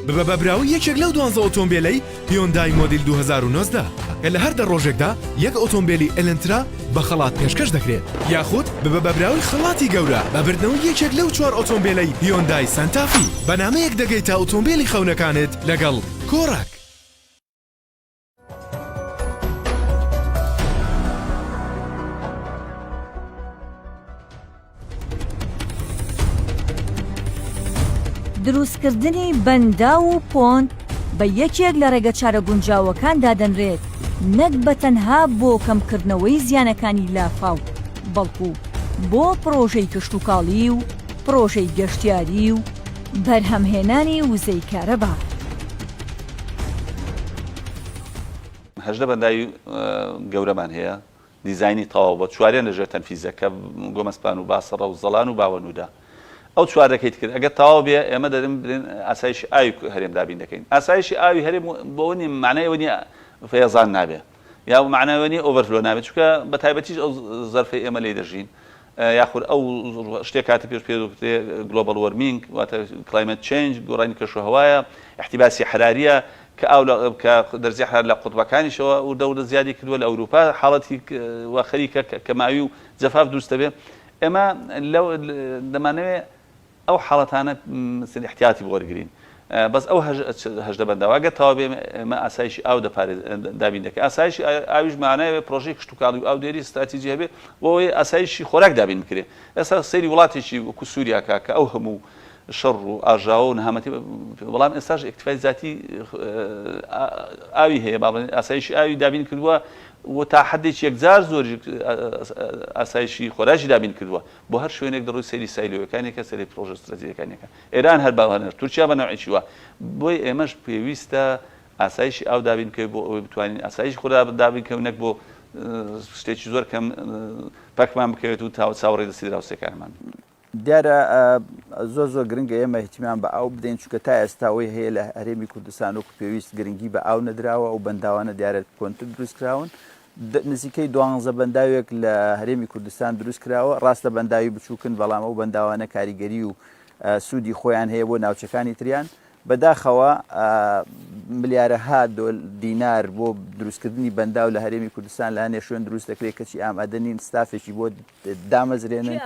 ببە بە براوەی یەکێک لەو دوانزە ئۆتۆمبێلەی هیۆندای مۆدیل 2019 کە لە هەر دە ڕۆژێکدا یەک ئۆتۆمبێلی ئێلنترا بە خەڵات پێشکەش دەکرێت، یاخود ببە بە براوەی خەڵاتی گەورە بە بردنەوەی یەکێک لەو چوار ئۆتۆمبێلەی هیۆندای سانتافی. بە نامەیەک دەگەیتە ئۆتۆمبێلی خەونەکانت لەگەڵ کۆڕەک. دروستکردنی بەنداو و پۆند بە یەکێک لە ڕێگەچارە گونجاوەکان دادەنرێت نەک بە تەنها بۆ کەمکردنەوەی زیانەکانی لافاو بەڵکو بۆ پڕۆژەی کشتوکاڵی و پڕۆژەی گەشتیاری و بەرهەمهێنانی وزەی کارەبا. 18 بەنداوی گەورەمان هەیە دیزاینی تەواو بووە، چواریان لە ژێر تەنفیزە کە گۆمەسپان و باسەڕە و زەڵان و باوەنوودە. ئەو چوارەکەی تر ئەگەر تەواو بێ ئێمە دەرم برێن ئاسایشی ئاوی هەرێم دابین دەکەین. ئاسایشی ئاوی هەرێم بەوە نییە مەعنای ئەوە نییە فەیەزان نابێ یا مەعنای ئەوە نییە overflow نابێ چونکە بە تایبەتیش ئەو زەرفەی ئێمە لێی دەژین یاخود ئەو شتێک کاتە پێش پێ دەکرێ global warming واتە climate change گۆڕانی کەشوهەوایە احتباسی حراریە. کە ئاو لە کە دەرجەی حەرارەت لە قوتبەکانیشەوە وردە وردە زیادی کردووە لە ئەوروپا حاڵەتی وا خەریکە کەماوی و جەفاف دروست دەبێ ئێمە لەو دەمانەوێ ئەو حاڵەتانە ئیحتیاتی بۆ وەرگرین بەس ئەو 18 بەنداوە ئەگەر تەواو بێ ئێمە ئاسایشی ئاو دەپارێز دابین دەکەین ئاسایشی ئاویش مانای پرۆژەی کشتوکاڵی و ئاودێری ستراتیجی هەبێ بۆ ئەوەی ئاسایشی خۆراک دابین بکرێ ئێستا سەیری وڵاتێکی وەکو سووریا کا کە ئەو هەموو شەڕ و ئاژاوە و نەهامەتی بەڵام ئێستاش ئیکتفای زاتی ئاوی هەیە با بڵێین ئاسایشی ئاوی دابین کردووە و تا حدێکی یەکجار زۆر ئاسایشی خۆراکی دابین کردووە بۆ هەر شوێنێک دەڕۆی سەیری سایلۆیەکانێکە سەری پرۆژە ستراتیژەکانێکە ئێران هەر باوەنەر تورکیا بە نەوعێکی وا بۆی ئێمەش پێویستە ئاسایشی ئاو دابین بکەوێت بۆ ئەوەی بتوانین ئاسایشی خۆدا دابین بکەین نەک بۆ شتێکی زۆر کەم پەکمان بکەوێت و تاوە چاوەڕێی دەستی دراوسێکانمان بین. دیارە زۆر زۆر گرنگە ئێمە اهتمام بە ئاو بدەین چونکە تا ئێستا ئەوەی هەیە لە هەرێمی کوردستان وەکو پێویست گرنگی بە ئاو نەدراوە ئەو بەنداوانە دیارە کۆنتر دروست کراون نزیکەی دوانزە بەنداوێک لە هەرێمی کوردستان دروست کراوە ڕاستە بەنداوی بچووکن بەڵام ئەو بەنداوانە کاریگەری و سوودی خۆیان هەیە بۆ ناوچەکانی تریان بەداخەوە ملیارەها دینار بۆ دروستکردنی بەنداو لە هەرێمی کوردستان لە هەنێ شوێن دروست دەکرێت کەچی ئامادە نین ستافێکی بۆ دامەزرێنن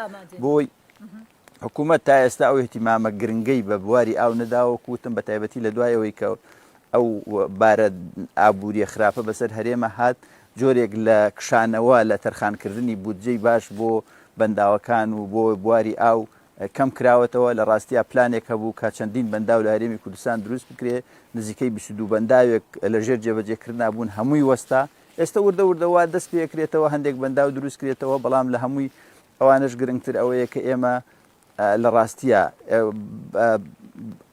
بۆی حکوومەت تا ئێستا ئەو اهتیمامە گرنگەی بە بواری ئاو نەداوە کوتم بە تایبەتی لە دوای ئەوەی کە ئەو بارە ئابووریە خراپە بەسەر هەرێمە هات جۆرێک لە کشانەوە لە تەرخانکردنی بودجەی باش بۆ بەنداوەکان و بۆ بواری ئاو کەم کراوەتەوە، لە ڕاستیا پلانێک هەبوو کە چەندین بەنداو لە هەرێمی کوردستان دروست بکرێ، نزیکەی 22 بەنداوێک لە ژێر جێبەجێکردنا بوون هەمووی وەستا، ئێستە وردە وردە وا دەست پێکرێتەوە هەندێک بەنداو دروست کرێتەوە، بەڵام لە هەمووی ئەوانەش گرنگتر ئەوەیە کە ئێمە لە ڕاستیا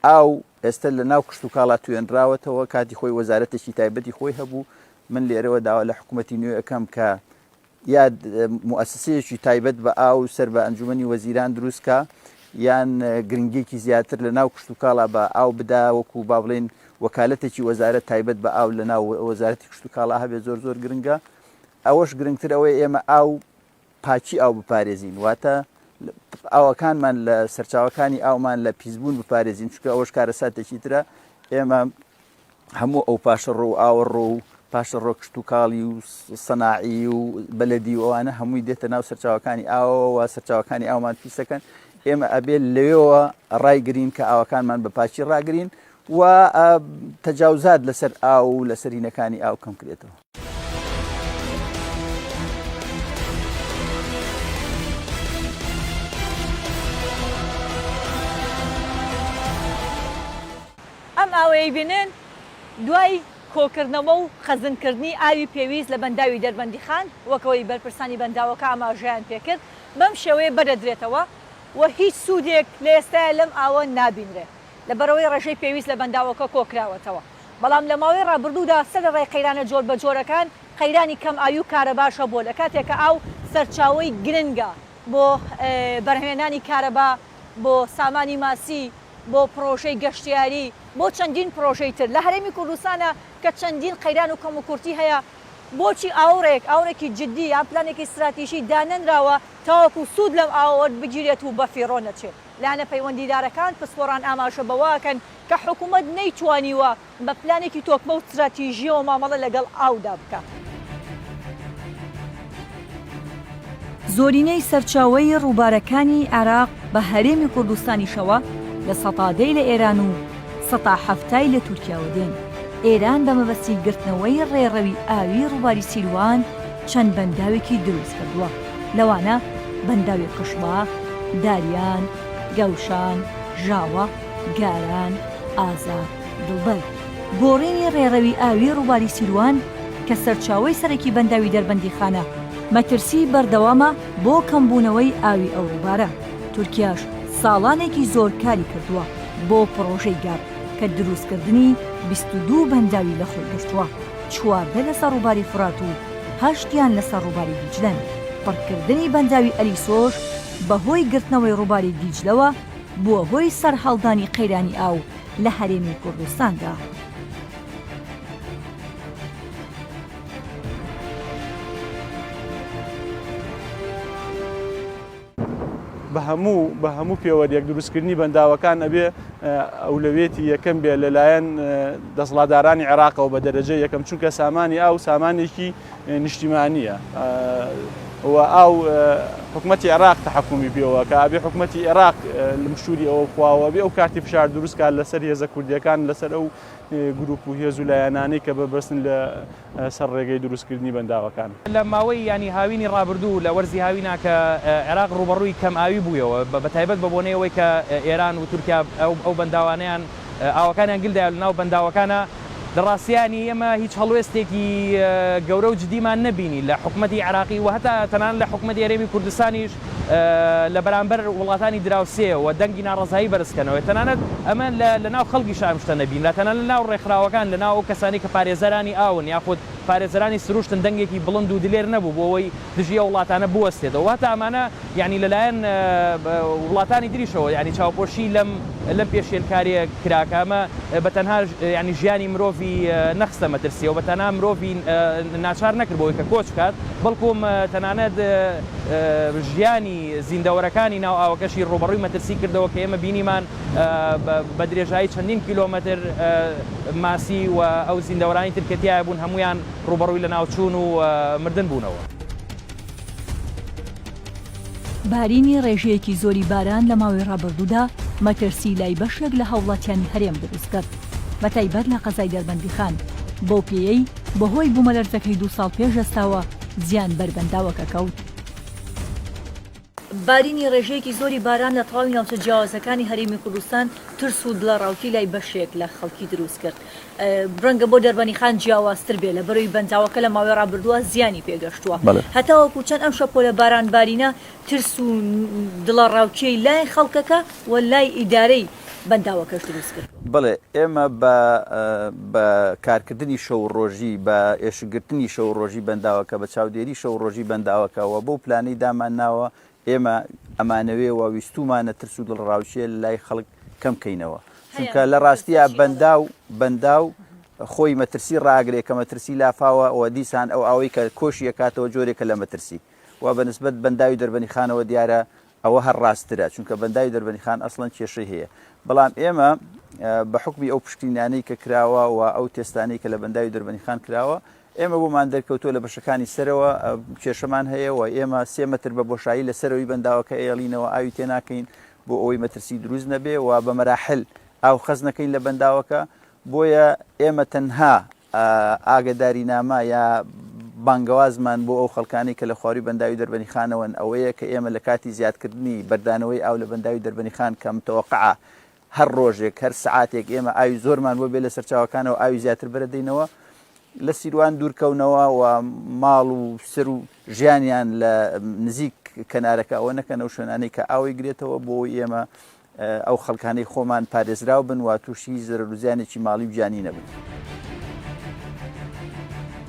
ئاو ئێستە لە ناو کشتوکاڵا توێنراوەتەوە، کاتی خۆی وەزارەتێکی تایبەتی خۆی هەبوو، من لێرەوە داوا لە حکوومەتی نوێ ئەکەم کە یا موئەسسەیەکی تایبەت بە ئاو سەر بە ئەنجومەنی وەزیران دروست کا یان گرنگیەکی زیاتر لە ناو کشتوکاڵا بە ئاو بدا وەکو با بڵێین وەکالەتێکی وەزارەت تایبەت بە ئاو لە ناو وەزارەتی کشتوکاڵا هەبێت زۆر زۆر گرنگە ئەوەش گرنگتر ئەوەیە ئێمە ئاو پاکی ئاو بپارێزین واتە ئاوەکانمان لە سەرچاوەکانی ئاومان لە پیسبوون بپارێزین چونکە ئەوەش کارەساتێکی ترە ئێمە هەموو ئەو پاشەڕۆ و ئاوەڕۆ و پاشەڕۆ کشتوکاڵی و سەناعی و بەلەدی و ئەوانە هەمووی دێتە ناو سەرچاوەکانی ئاوەوە سەرچاوەکانی ئاومان پیسەکەن ئێمە ئەبێ لەوێوە ڕایگرین کە ئاوەکانمان بە پاکی ڕاگرین و تەجاوزات لەسەر ئاو و لەسەر هینەکانی ئاو کەم کرێتەوە. ئەم ئاوەی بینن دوای کۆکردنەوە و خەزنکردنی ئاوی پێویست لە بەنداوی دەربەندیخان، وەک ئەوەی بەرپرسانی بەنداوەکە ئاماژەیان پێکرد، بەم شێوەیە بەردەدرێتەوە و هیچ سوودێک لە ئێستایا لەم ئاوە نابینرێ، لەبەرئەوەی ڕێژەی پێویست لە بەنداوەکە کۆکراوەتەوە. بەڵام لە ماوەی ڕابردوودا سەرەڕای قەیرانە جۆربەجۆرەکان، قەیرانی کەم ئاوی و کارەباش هەبووە، لە کاتێک کە ئاو سەرچاوەی گرنگە بۆ بەرهەمهێنانی کارەبا، بۆ سامانی ماسی، بۆ پڕۆژەی گەشتیاری، بۆ چەندین پڕۆژەی تر لە هەرێمی کوردستانە کە چەندین قەیران و کەموکورتی هەیە، بۆچی ئاوڕێک، ئاوڕێکی جدی یان پلانێکی ستراتیژی دانەنراوە تاوەکو سوود لەم ئاوە وەربگیرێت و بەفیڕۆ نەچێت؟ لایەنە پەیوەندیدارەکان، پسپۆڕان ئاماژە بەوەئەکەن کە حکومەت نەیتوانیوە بە پلانێکی تۆکمە و ستراتیژییەوە مامەڵە لەگەڵ ئاودا بکات. زۆرینەی سەرچاوەی ڕووبارەکانی عێراق بە هەرێمی کوردستانیشەوە لە سەتا دەی لە ئێران و سەتا حەفتای لە تورکیاوە دێن. ئێران بە مەبەستی گرتنەوەی ڕێڕەوی ئاوی ڕووباری سیروان چەند بەنداوێکی دروست کردووە، لەوانە بەنداوی قشڵاخ، داریان، گەوشان، ژاوە، گاران، ئازاد، دڵبەر. گۆڕینی ڕێڕەوی ئاوی ڕووباری سیروان کە سەرچاوەی سەرەکی بەنداوی دەربەندیخانە، مەترسی بەردەوامە بۆ کەمبوونەوەی ئاوی ئەو ڕووبارە. تورکیاش ساڵانێکی زۆر کاری کردووە بۆ پڕۆژەی گاپ کە دروستکردنی 22 بەنداوی لەخۆی گرتووە، 14 لەسەر ڕووباری فورات و هەشتیان لەسەر ڕووباری دیجلەن. پڕکردنی بەنداوی ئەلیسۆش بەهۆی گرتنەوەی ڕووباری دیجلەوە بووە هۆی سەرهەڵدانی قەیرانی ئاو لە هەرێمی کوردستاندا. بە هەموو بە هەموو پێوەریەک دروستکردنی بەنداوەکان ئەبێ ئەولەویەتی یەکەم بێ لەلایەن دەسەڵاتدارانی عێراقەوە بە دەرەجە یەکەم چونکە سامانی ئاو سامانێکی نیشتیمانییە و ئاو حکومەتی عێراق تەحەکومی پێوە کە ئەبێ حکومەتی عێراق مشوری ئەوە بخواوە بێ ئەو کارتی فشار دروست کات لەسەر هێزە کوردیەکان لەسەر ئەو گروپ و هێز و لایەنانەی کە بەبەستن لە سەر ڕێگەی دروستکردنی بەنداوەکان. لە ماوەی یانی هاوینی ڕابردوو لە وەرزی هاوینا کە عێراق ڕووبەڕووی کەم ئاوی بوویەوە بە تایبەت بە بۆنەی ئەوەی کە ئێران و تورکیا ئەو بەنداوانەیان ئاوەکانیان گل دایە لە ناو بەنداوەکانا لە ڕاستیانی ئێمە هیچ هەڵوێستێکی گەورە و جدیمان نەبینی لە حکومەتی عێراقی و هەتا تەنانەت لە حکومەتی هەرێمی کوردستانیش لە بەرامبەر وڵاتانی دراوسێ و دەنگی ناڕەزایی بەرز کەنەوە تەنانەت ئەمە لە ناو خەڵکیشا ئەم شتە نەبینرا تەنانەت لە ناو ڕێکخراوەکان لە ناو ئەو کەسانەی کە پارێزەرانی ئاون یاخود پارێزەرانی سروشتن دەنگێکی بڵند و دلێر نەبوو بۆ ئەوەی دژی ئەو وڵاتانە بوەستێتەوە و هەتا ئەمانە یانی لەلایەن وڵاتانی تریشەوە یانی چاوپۆشی لەم لەم پێشێلکاریە کرا کە ئەمە بە تەنها یانی ژیانی مرۆڤی نەخستە مەترسیەوە بە تەنها مرۆڤی ناچار نەکرد بۆ ئەوەی کە کۆچ بکات بەڵکوم تەنانەت ژیانی زیندەوەرەکانی ناو ئاوەکەشی ڕووبەڕووی مەترسی کردەوە کە ئێمە بینیمان بە درێژایی چەندین کیلۆمەتر ماسی و ئەو زیندەوەرانی تر کە تیایا بوون هەموویان ڕووبەڕووی لەناوچوون و مردن بوونەوە. بارینی ڕێژەیەکی زۆری باران لە ماوەی ڕابردوودا مەترسی لای بەشێک لە هاوڵاتیانی هەرێم دروستکرد، بەتایبەت لە قەزای دەربەندیخان، بەو پێیەی بەهۆی بومەلەرزەکەی دوو ساڵ پێش ئێستاوە زیان بەر بەنداوەکە کەوت. بارینی ڕێژەیەکی زۆری باران لە تەواوی ناوچە جیاوازەکانی هەرێمی کوردستان ترس و دڵەڕاوکێی لای بەشێک لە خەڵکی دروستکرد، ڕەنگە بۆ دەربەنیخان جیاوازتر بێ لەبەرئەوەی بەنداوەکە لە ماوەی ڕابردووە زیانی پێگەشتووە. هەتاوەکو چەند ئەم شەپۆلە باران بارینە ترس و دڵەڕاوکێی لای خەڵکەکە و لای ئیدارەی بەنداوەکەش دروست کرد؟ بەڵێ ئێمە بە بە کارکردنی شەو و ڕۆژی بە ئێشکگرتنی شەو و ڕۆژی بەنداوەکە بە چاودێری شەو و ڕۆژی بەنداوەکە و بەو پلانەی دامان ناوە ئێمە ئەمانەوێ و ویستوومانە ترس و دڵەڕاوکێ لای خەڵک کەم کەینەوە چونکە لە ڕاستیا بەنداو بەنداو خۆی مەترسی ڕاگرێ کە مەترسی لافاوە و دیسان ئەو ئاوەی کە کۆشی ئەکاتەوە جۆرێکە لە مەترسی و بە نسبەت بەنداوی دەربەنیخانەوە دیارە ئەوە هەر ڕاستترە چونکە بەنداوی دەربەنیخان ئەسڵەن کێشەی هەیە بەڵام ئێمە بە حکمی ئەو پشکنینانەی کە کراوە و ئەو تێستانەی کە لە بەنداوی دەربەنیخان کراوە ئێمە بۆمان دەرکەوتووە لە بەشەکانی سەرەوە کێشەمان هەیە و ئێمە سێ مەتر بە بۆشایی لە سەرەوەی بەنداوەکە ئێڵینەوە ئاوی تێناکەین بۆ ئەوەی مەترسی دروست نەبێ و بە مەراحل ئاو خەز نەکەین لە بەنداوەکە بۆیە ئێمە تەنها ئاگەدارینامە یا بانگەوازمان بۆ ئەو خەڵکانەی کە لە خواروی بەنداوی دەربەنیخانەوەن ئەوەیە کە ئێمە لە کاتی زیادکردنی بەردانەوەی ئاو لە بەنداوی دەربەنیخان کە متەوەقعە هەر ڕۆژێک هەر سەعاتێک ئێمە ئاوی زۆرمان بۆ بێ لە سەرچاوەکانەوە ئاوی زیاتر بەرەدەینەوە لە سیروان دوورکەونەوە و ماڵ و سەر و ژیانیان لە نزیک کەنارەکە ئەوە نەکەن ئەو شوێنانەی کە ئاوی گرێتەوە بۆ ئێمە ئەو خەڵکانەی خۆمان پارێزراو بن و تووشی هیچ زەرەر و زیانێکی ماڵی و گیانی نەبن.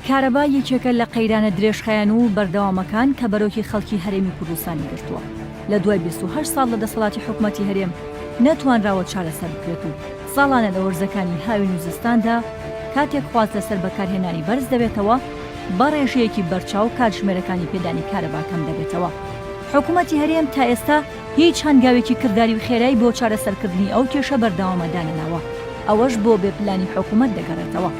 کارەبا یەکێکە لە قەیرانە درێژخایەن و بەردەوامەکان کە بەرۆکی خەڵکی هەرێمی کوردستانی گرتووە، لە دوای 28 ساڵ لە دەسەڵاتی حکومەتی هەرێم نەتوانراوە چارەسەر بکرێت و ساڵانە لە وەرزەکانی هاوین و زستاندا کاتێک خواست لەسەر بەکارهێنانی بەرز دەبێتەوە بە ڕێژەیەکی بەرچاو کاتژمێرەکانی پێدانی کارەبا کەم دەبێتەوە. حکومەتی هەرێم تا ئێستا هیچ هەنگاوێکی کرداری و خێرای بۆ چارەسەرکردنی ئەو کێشە بەردەوامە دانەناوە، ئەوەش بۆ بێ پلانی حکومەت دەگەڕێتەوە.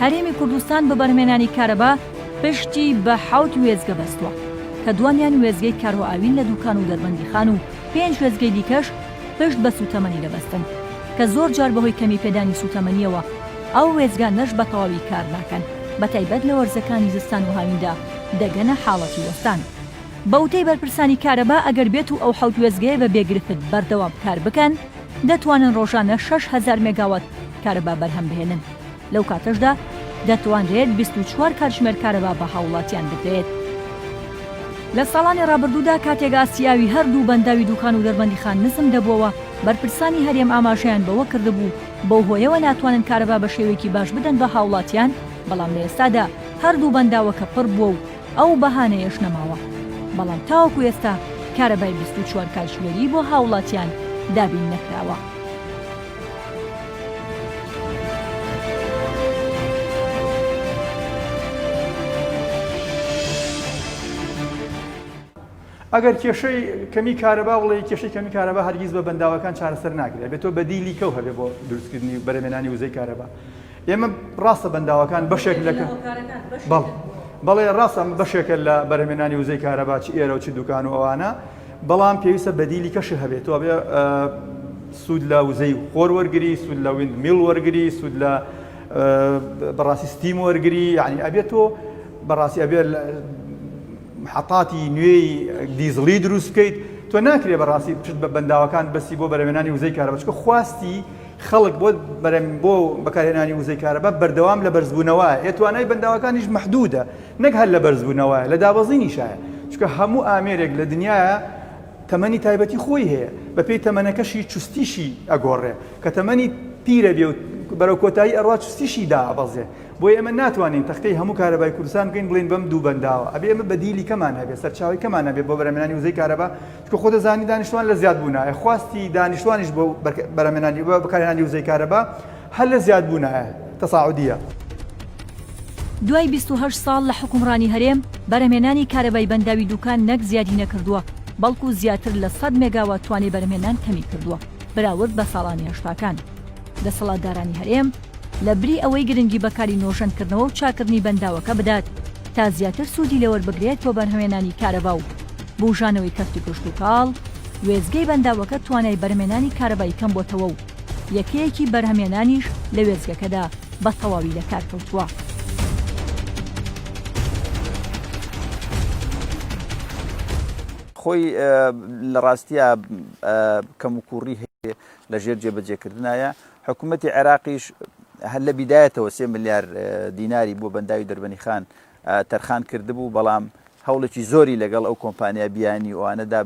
هەرێمی کوردستان بە بەرهەمهێنانی کارەبا پشتی بە حەوت وێستگە بەستووە، کە دوانیان وێستگەی کارۆئاوین لە دوکان و دەربەندیخان و پێنج وێستگەی دیکەش پشت بە سووتەمەنی دەبەستن، کە زۆر جار بەهۆی کەمی پێدانی سووتەمەنییەوە ئەو وێستگانەش بە تەواوی کار ناکەن، بەتایبەت لە وەرزەکانی زستان و هاویندا دەگەنە حاڵەتی وەستان. بە وتەی بەرپرسانی کارەبا، ئەگەر بێت و ئەو حەوت وێستگەیە بە بێ گرفت بەردەوام کار بکەن، دەتوانن ڕۆژانە 6000 مێگاوات کارەبا بەرهەم بهێنن، لەو کاتەشدا دەتوانرێت 24 کاتژمێر کارەبا بە هاووڵاتیان بدرێت. لە ساڵانی ڕابردوودا کاتێک ئاستی ئاوی هەردوو بەنداوی دوکان و دەربەندیخان نزم دەبووەوە، بەرپرسانی هەرێم ئاماژەیان بەوە کردبوو بەو هۆیەوە ناتوانن کارەبا بە شێوەیەکی باش بدەن بە هاوڵاتیان، بەڵام لە ئێستادا هەردوو بەنداوەکە پڕ بووە و ئەو بەهانەیەش نەماوە، بەڵام تاوەکو ئێستا کارەبای 24 کاتژمێری بۆ هاوڵاتیان دابین نەکراوە. ئەگەر کێشەی کەمی کارەبا بڵێی کێشەی کەمی کارەبا هەرگیز بە بەنداوەکان چارەسەر ناکرێت ئەبێت تۆ بەدیلی کەو هەبێ بۆ دروستکردنی و بەرهەمێنانی وزەی کارەبا ئێمە ڕاستە بەنداوەکان بەشێک لە بەڵ بەڵێ ڕاستە بەشێکە لە بەرهەمێنانی وزەی کارەبا چ ئێرە و چ دوکان و ئەوانە بەڵام پێویستە بەدیلی کەش هەبێت تۆ بێ سوود لە وزەی خۆر وەرگری سوود لە windmill وەرگری سوود لە بەڕاستی steam وەرگری یعنی ئەبێت تۆ بەڕاستی ئەبێت محەتاتی نوێی دیزڵی دروست بکەیت، تۆ ناکرێ بەڕاستی پشت بە بەنداوەکان بەستی بۆ بەرهەمهێنانی وزەی کارەبا، چونکە خواستی خەڵک بۆ بەرهەم بۆ بەکارهێنانی وزەی کارەبا بەردەوام لە بەرزبوونەوەیە، ئێ توانای بەنداوەکانیش مەحدودە، نەک هەر لە بەرزبوونەوەیە، لە دابەزینیشایە، چونکە هەموو ئامێرێک لە دنیایا تەمەنی تایبەتی خۆی هەیە، بەپێی تەمەنەکەشی چوستیشی ئەگۆڕێ، کە تەمەنی پیرە بێ و بەرەو کۆتایی ئەڕوا چوستیشی دائەبەزێ. بۆیە ئێمە ناتوانین تەختەی هەموو کارەبای کوردستان بکەین بڵێین بەم دوو بەنداوە ئەبێ ئێمە بەدیلی کەمان هەبێ سەرچاوەی کەمان هەبێ بۆ بەرهەمهێنانی وزەی کارەبا چونکە خۆ دەزانی دانیشتوان لە زیادبوونایە خواستی دانیشتوانیش بۆ بەرهەمهێنانی بۆ بەکارهێنانی وزەی کارەبا هەر لە زیادبوونایە تەساعودیە. دوای 28 ساڵ لە حوکمڕانی هەرێم، بەرهەمهێنانی کارەبای بەنداوی دوکان نەک زیادی نەکردووە، بەڵکو زیاتر لە سەد مێگاوات توانای بەرهەمهێنان کەمی کردووە بەراورد بە ساڵانی هەشتاکان. دەسەڵاتدارانی هەرێم لە بری ئەوەی گرنگی بە کاری نۆژەنکردنەوە و چاککردنی بەنداوەکە بدات تا زیاتر سوودی لێوەربگرێت بۆ بەرهەمهێنانی کارەبا و بوژانەوەی کەرتی کشتوکاڵ، وێستگەی بەنداوەکە توانای بەرهەمهێنانی کارەبای کەمبۆتەوە و یەکەیەکی بەرهەمهێنانیش لە وێستگەکەدا بە تەواوی لەکارکەوتووە. خۆی لە ڕاستیا کەموکوڕی هەیە لە ژێر جێبەجێکردنایە، حکوومەتی عێراقیش هەر لە بیدایەتەوە سێ ملیار دیناری بۆ بەنداوی دەربەنیخان تەرخان کردبوو، بەڵام هەوڵێکی زۆری لەگەڵ ئەو کۆمپانیا بیانی و ئەوانەدا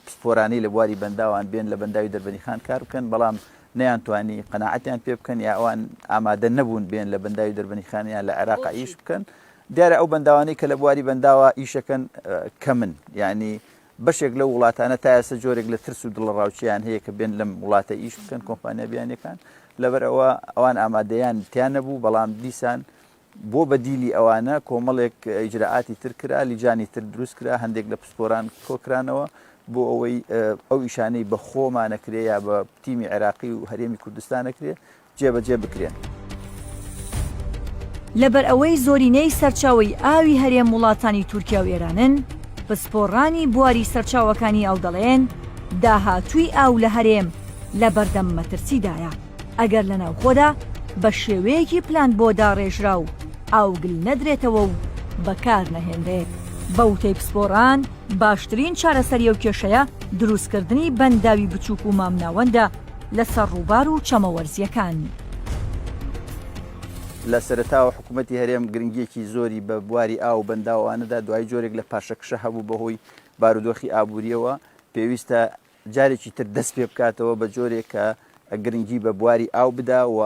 پسپۆرانەی لە بواری بەنداوان بێن لە بەنداوی دەربەنیخان کار بکەن، بەڵام نەیانتوانی قەناعەتیان پێ بکەن یا ئەوان ئامادە نەبوون بێن لە بەنداوی دەربەنیخان یان لە عێراق ئیش بکەن. دیارە ئەو بەنداوانەی کە لە بواری بەنداوە ئیشەکەن کەمن، یعنی بەشێک لەو وڵاتانە تا ئێستا جۆرێک لە ترس و دڵەڕاوکێیان هەیە کە بێن لەم وڵاتە ئیش بکەن کۆمپانیا بیانیەکان لەبەر ئەوە ئەوان ئامادەیان تیا نەبوو بەڵام دیسان بۆ بەدیلی ئەوانە کۆمەڵێک ئیجرائاتی تر کرا لیجانی تر دروست کرا هەندێک لە پسپۆران کۆکرانەوە بۆ ئەوەی ئەو ئیشانەی بە خۆمانەکرێ یا بە تیمی عێراقی و هەرێمی کوردستانەکرێ جێبەجێ بکرێن. لەبەرئەوەی زۆرینەی سەرچاوەی ئاوی هەرێم وڵاتانی تورکیا و ئێرانن، پسپۆڕانی بواری سەرچاوەکانی ئاو دەڵێن، داهاتووی ئاو لە هەرێم لەبەردەم مەترسیدایە، ئەگەر لە ناوخۆدا بە شێوەیەکی پلان بۆ داڕێژراو ئاو گل نەدرێتەوە و بەکار نەهێنرێت. بە وتەی پسپۆڕان، باشترین چارەسەری ئەو کێشەیە دروستکردنی بەنداوی بچووک و مامناوەندە، لەسەر ڕووبار و چەمە وەرزییەکان. لە سەرەتاوە حکوومەتی هەرێم گرنگییەکی زۆری بە بواری ئاو و بەنداو ئەوانە دا، دوایی جۆرێک لە پاشەکشە هەبوو بەهۆی بارودۆخی ئابوورییەوە، پێویستە جارێکی تر دەست پێ بکاتەوە بە جۆرێک کە گرنگی بە بواری ئاو بدا و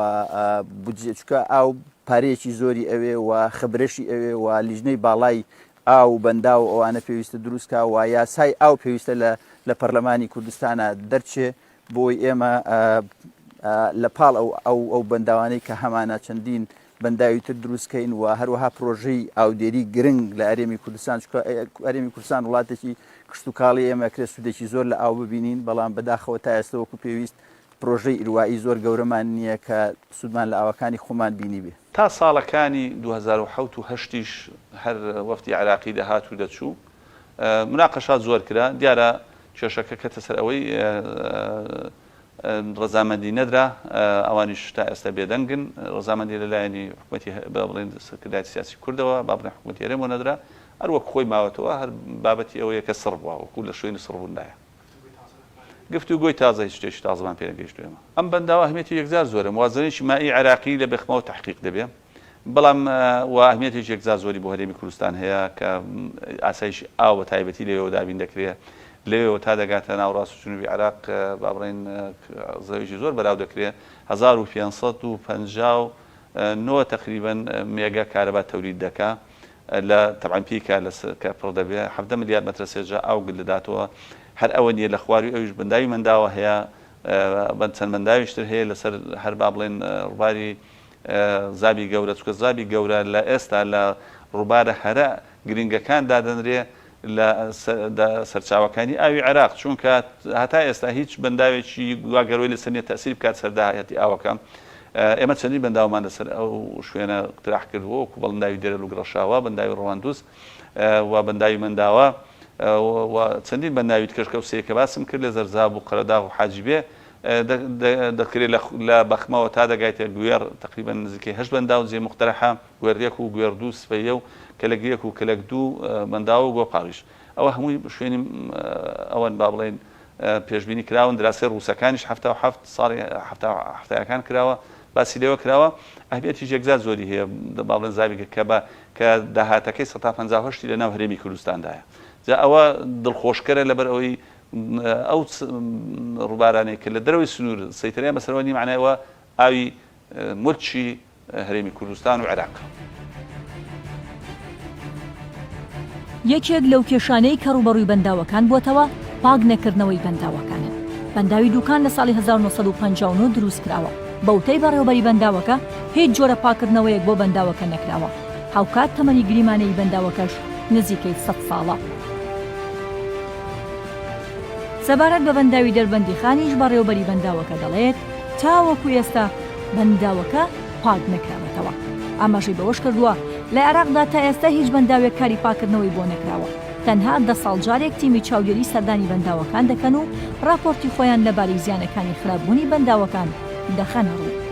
بودجە، چونکە ئاو پارەیەکی زۆری ئەوێ و خبرەشی ئەوێ و لیژنەی باڵای ئاو و بەنداو و ئەوانە پێویستە دروست کا و یاسای ئاو پێویستە لە لە پەرلەمانی کوردستانا دەرچێ بۆی ئێمە لە پاڵ ئەو ئەو ئەو بەنداوانەی کە هەمانە چەندین بەنداوی تر دروست کەین و هەروەها پرۆژەی ئاودێری گرنگ لە هەرێمی کوردستان چونکە هەرێمی کوردستان وڵاتێکی کشتوکاڵی ئێمە کرێ سوودێکی زۆر لە ئاو ببینین بەڵام بەداخەوە تا ئێستا وەکو پێویست پرۆژەی ئیروایی زۆر گەورەمان نییە کە سوودمان لە ئاوەکانی خۆمان بینیبێ. تا ساڵەکانی 2007 و هەشتیش هەر وەفدی عێراقی دەهات و دەچوو مناقەشات زۆر کرا، دیارە کێشەکە کەتە سەر ئەوەی ڕەزامەندی نەدرا، ئەوانیش تا ئێستا بێدەنگن، ڕەزامەندی لە لایەنی حکومەتی با بڵێین سەرکردایەتی سیاسی کوردەوە، با بڵێین حکومەتی هەرێمەوە نەدرا، هەر وەک خۆی ماوەتەوە، هەر بابەتی ئەوەیە کە سڕ بووە، وەکو لە شوێنی سڕبووندایە. گفتوگۆی تازە هیچ شتێکی تازەمان پێ نەگەیشتووە ئێمە. ئەم بەنداوە ئەهمیەتی یەکجار زۆرە، موازنەیەکی مائی عێراقی لە بێخمەوە تەحقیق دەبێ. بەڵام و ئەهمیەتێکی یەکجار زۆری بۆ هەرێمی کوردستان هەیە کە ئاسایشی ئاو بە تایبەتی لەوێوە دابین دەکرێ لەوێوە تا دەگاتە ناوەڕاست و جنوبی عێراق با بڵێین زەویی زۆر بەراو دەکرێ 1559 تقریبا مێگا کارەبا تەولید دەکا لە تەبعەن پیکا لە کە پڕ دەبێ 17 ملیار مەترە سێجا ئاو گل دەداتەوە هەر ئەوە نییە لە خواروی ئەویش بەنداوی مەنداوە هەیە بەند چەند بەنداویش تر هەیە لەسەر هەر با بڵێن ڕووباری زابی گەورە، چونکە زابی گەورە لە ئێستا لە ڕووبارە هەرە گرنگەکان دادەنرێ. لە سەرچاوەکانی ئاوی عێراق، چونکە هەتا ئێستا هیچ بەنداوێکی وا گەروەی لەسەر نیە تەئسیر بکات سەر داهاتی ئاوەکە. ئێمە چەندین بەنداومان لەسەر ئەو شوێنە اقتراح کردووە وەکو بەنداوی دێرەلوک ڕەشاوە، بەنداوی ڕەواندوز و بەنداوی مەنداوە و چەندین بەنداوی دیکەش کە ئەو سێیە کە باسم کرد لە زەرزاب و قەرەداغ و حاجی بێ دەکرێت لە بەخمەوە تا دەگایتە گوێڕ تەقریبەن نزیکەی هەشت بەنداو جێ موقتەرەحە. گوێڕ یەک و گوێڕ دوو سفەیە و کەلەک یەک و کەلەک دوو بەنداوە و گۆپاڵیش. ئەوە هەمووی شوێنی ئەوەن با بڵێین پێشبینی کراون، دراسەی ڕووسەکانیش 77 ساڵی حەفتا حەفتایەکان کراوە باسی لێوە کراوە، ئەهمیەتیش یەکجار زۆری هەیە با بڵێن زاویگە کە بە کە داهاتەکەی سەتا 58 ی لە ناو هەرێمی کوردستاندایە. جا ئەوە دڵخۆشکەرە لەبەر ئەوەی ئەو ڕووبارانەی کە لە دەرەوەی سنوور سەیتەرەیان بەسەرەوە نییە مەعنای ئەوە ئاوی ملکی هەرێمی کوردستان و عێراق. یەکێک لەو کێشانەی کە ڕووبەڕووی بەنداوەکان بووەتەوە، پاک نەکردنەوەی بەنداوەکانن. بەنداوی دووکان لە ساڵی 1959 دروست کراوە، بە وتەی بەڕێوەبەری بەنداوەکە، هیچ جۆرە پاککردنەوەیەک بۆ بەنداوەکە نەکراوە، هاوکات تەمەنی گریمانەیی بەنداوەکەش نزیکەی سەد ساڵە. سەبارەت بە بەنداوی دەربەندیخانیش بەڕێوەبەری بەنداوەکە دەڵێت، تاوەکو ئێستا بەنداوەکە پاک نەکراوەتەوە. ئاماژەی بەوەشکردووە، لە عێراقدا تا ئێستا هیچ بەنداوێک کاری پاککردنەوەی بۆ نەکراوە، تەنها دە ساڵ جارێک تیمی چاودێری سەردانی بەنداوەکان دەکەن و راپۆرتی خۆیان لەبارەی زیانەکانی خراپبوونی بەنداوەکان دەخەنەڕوو.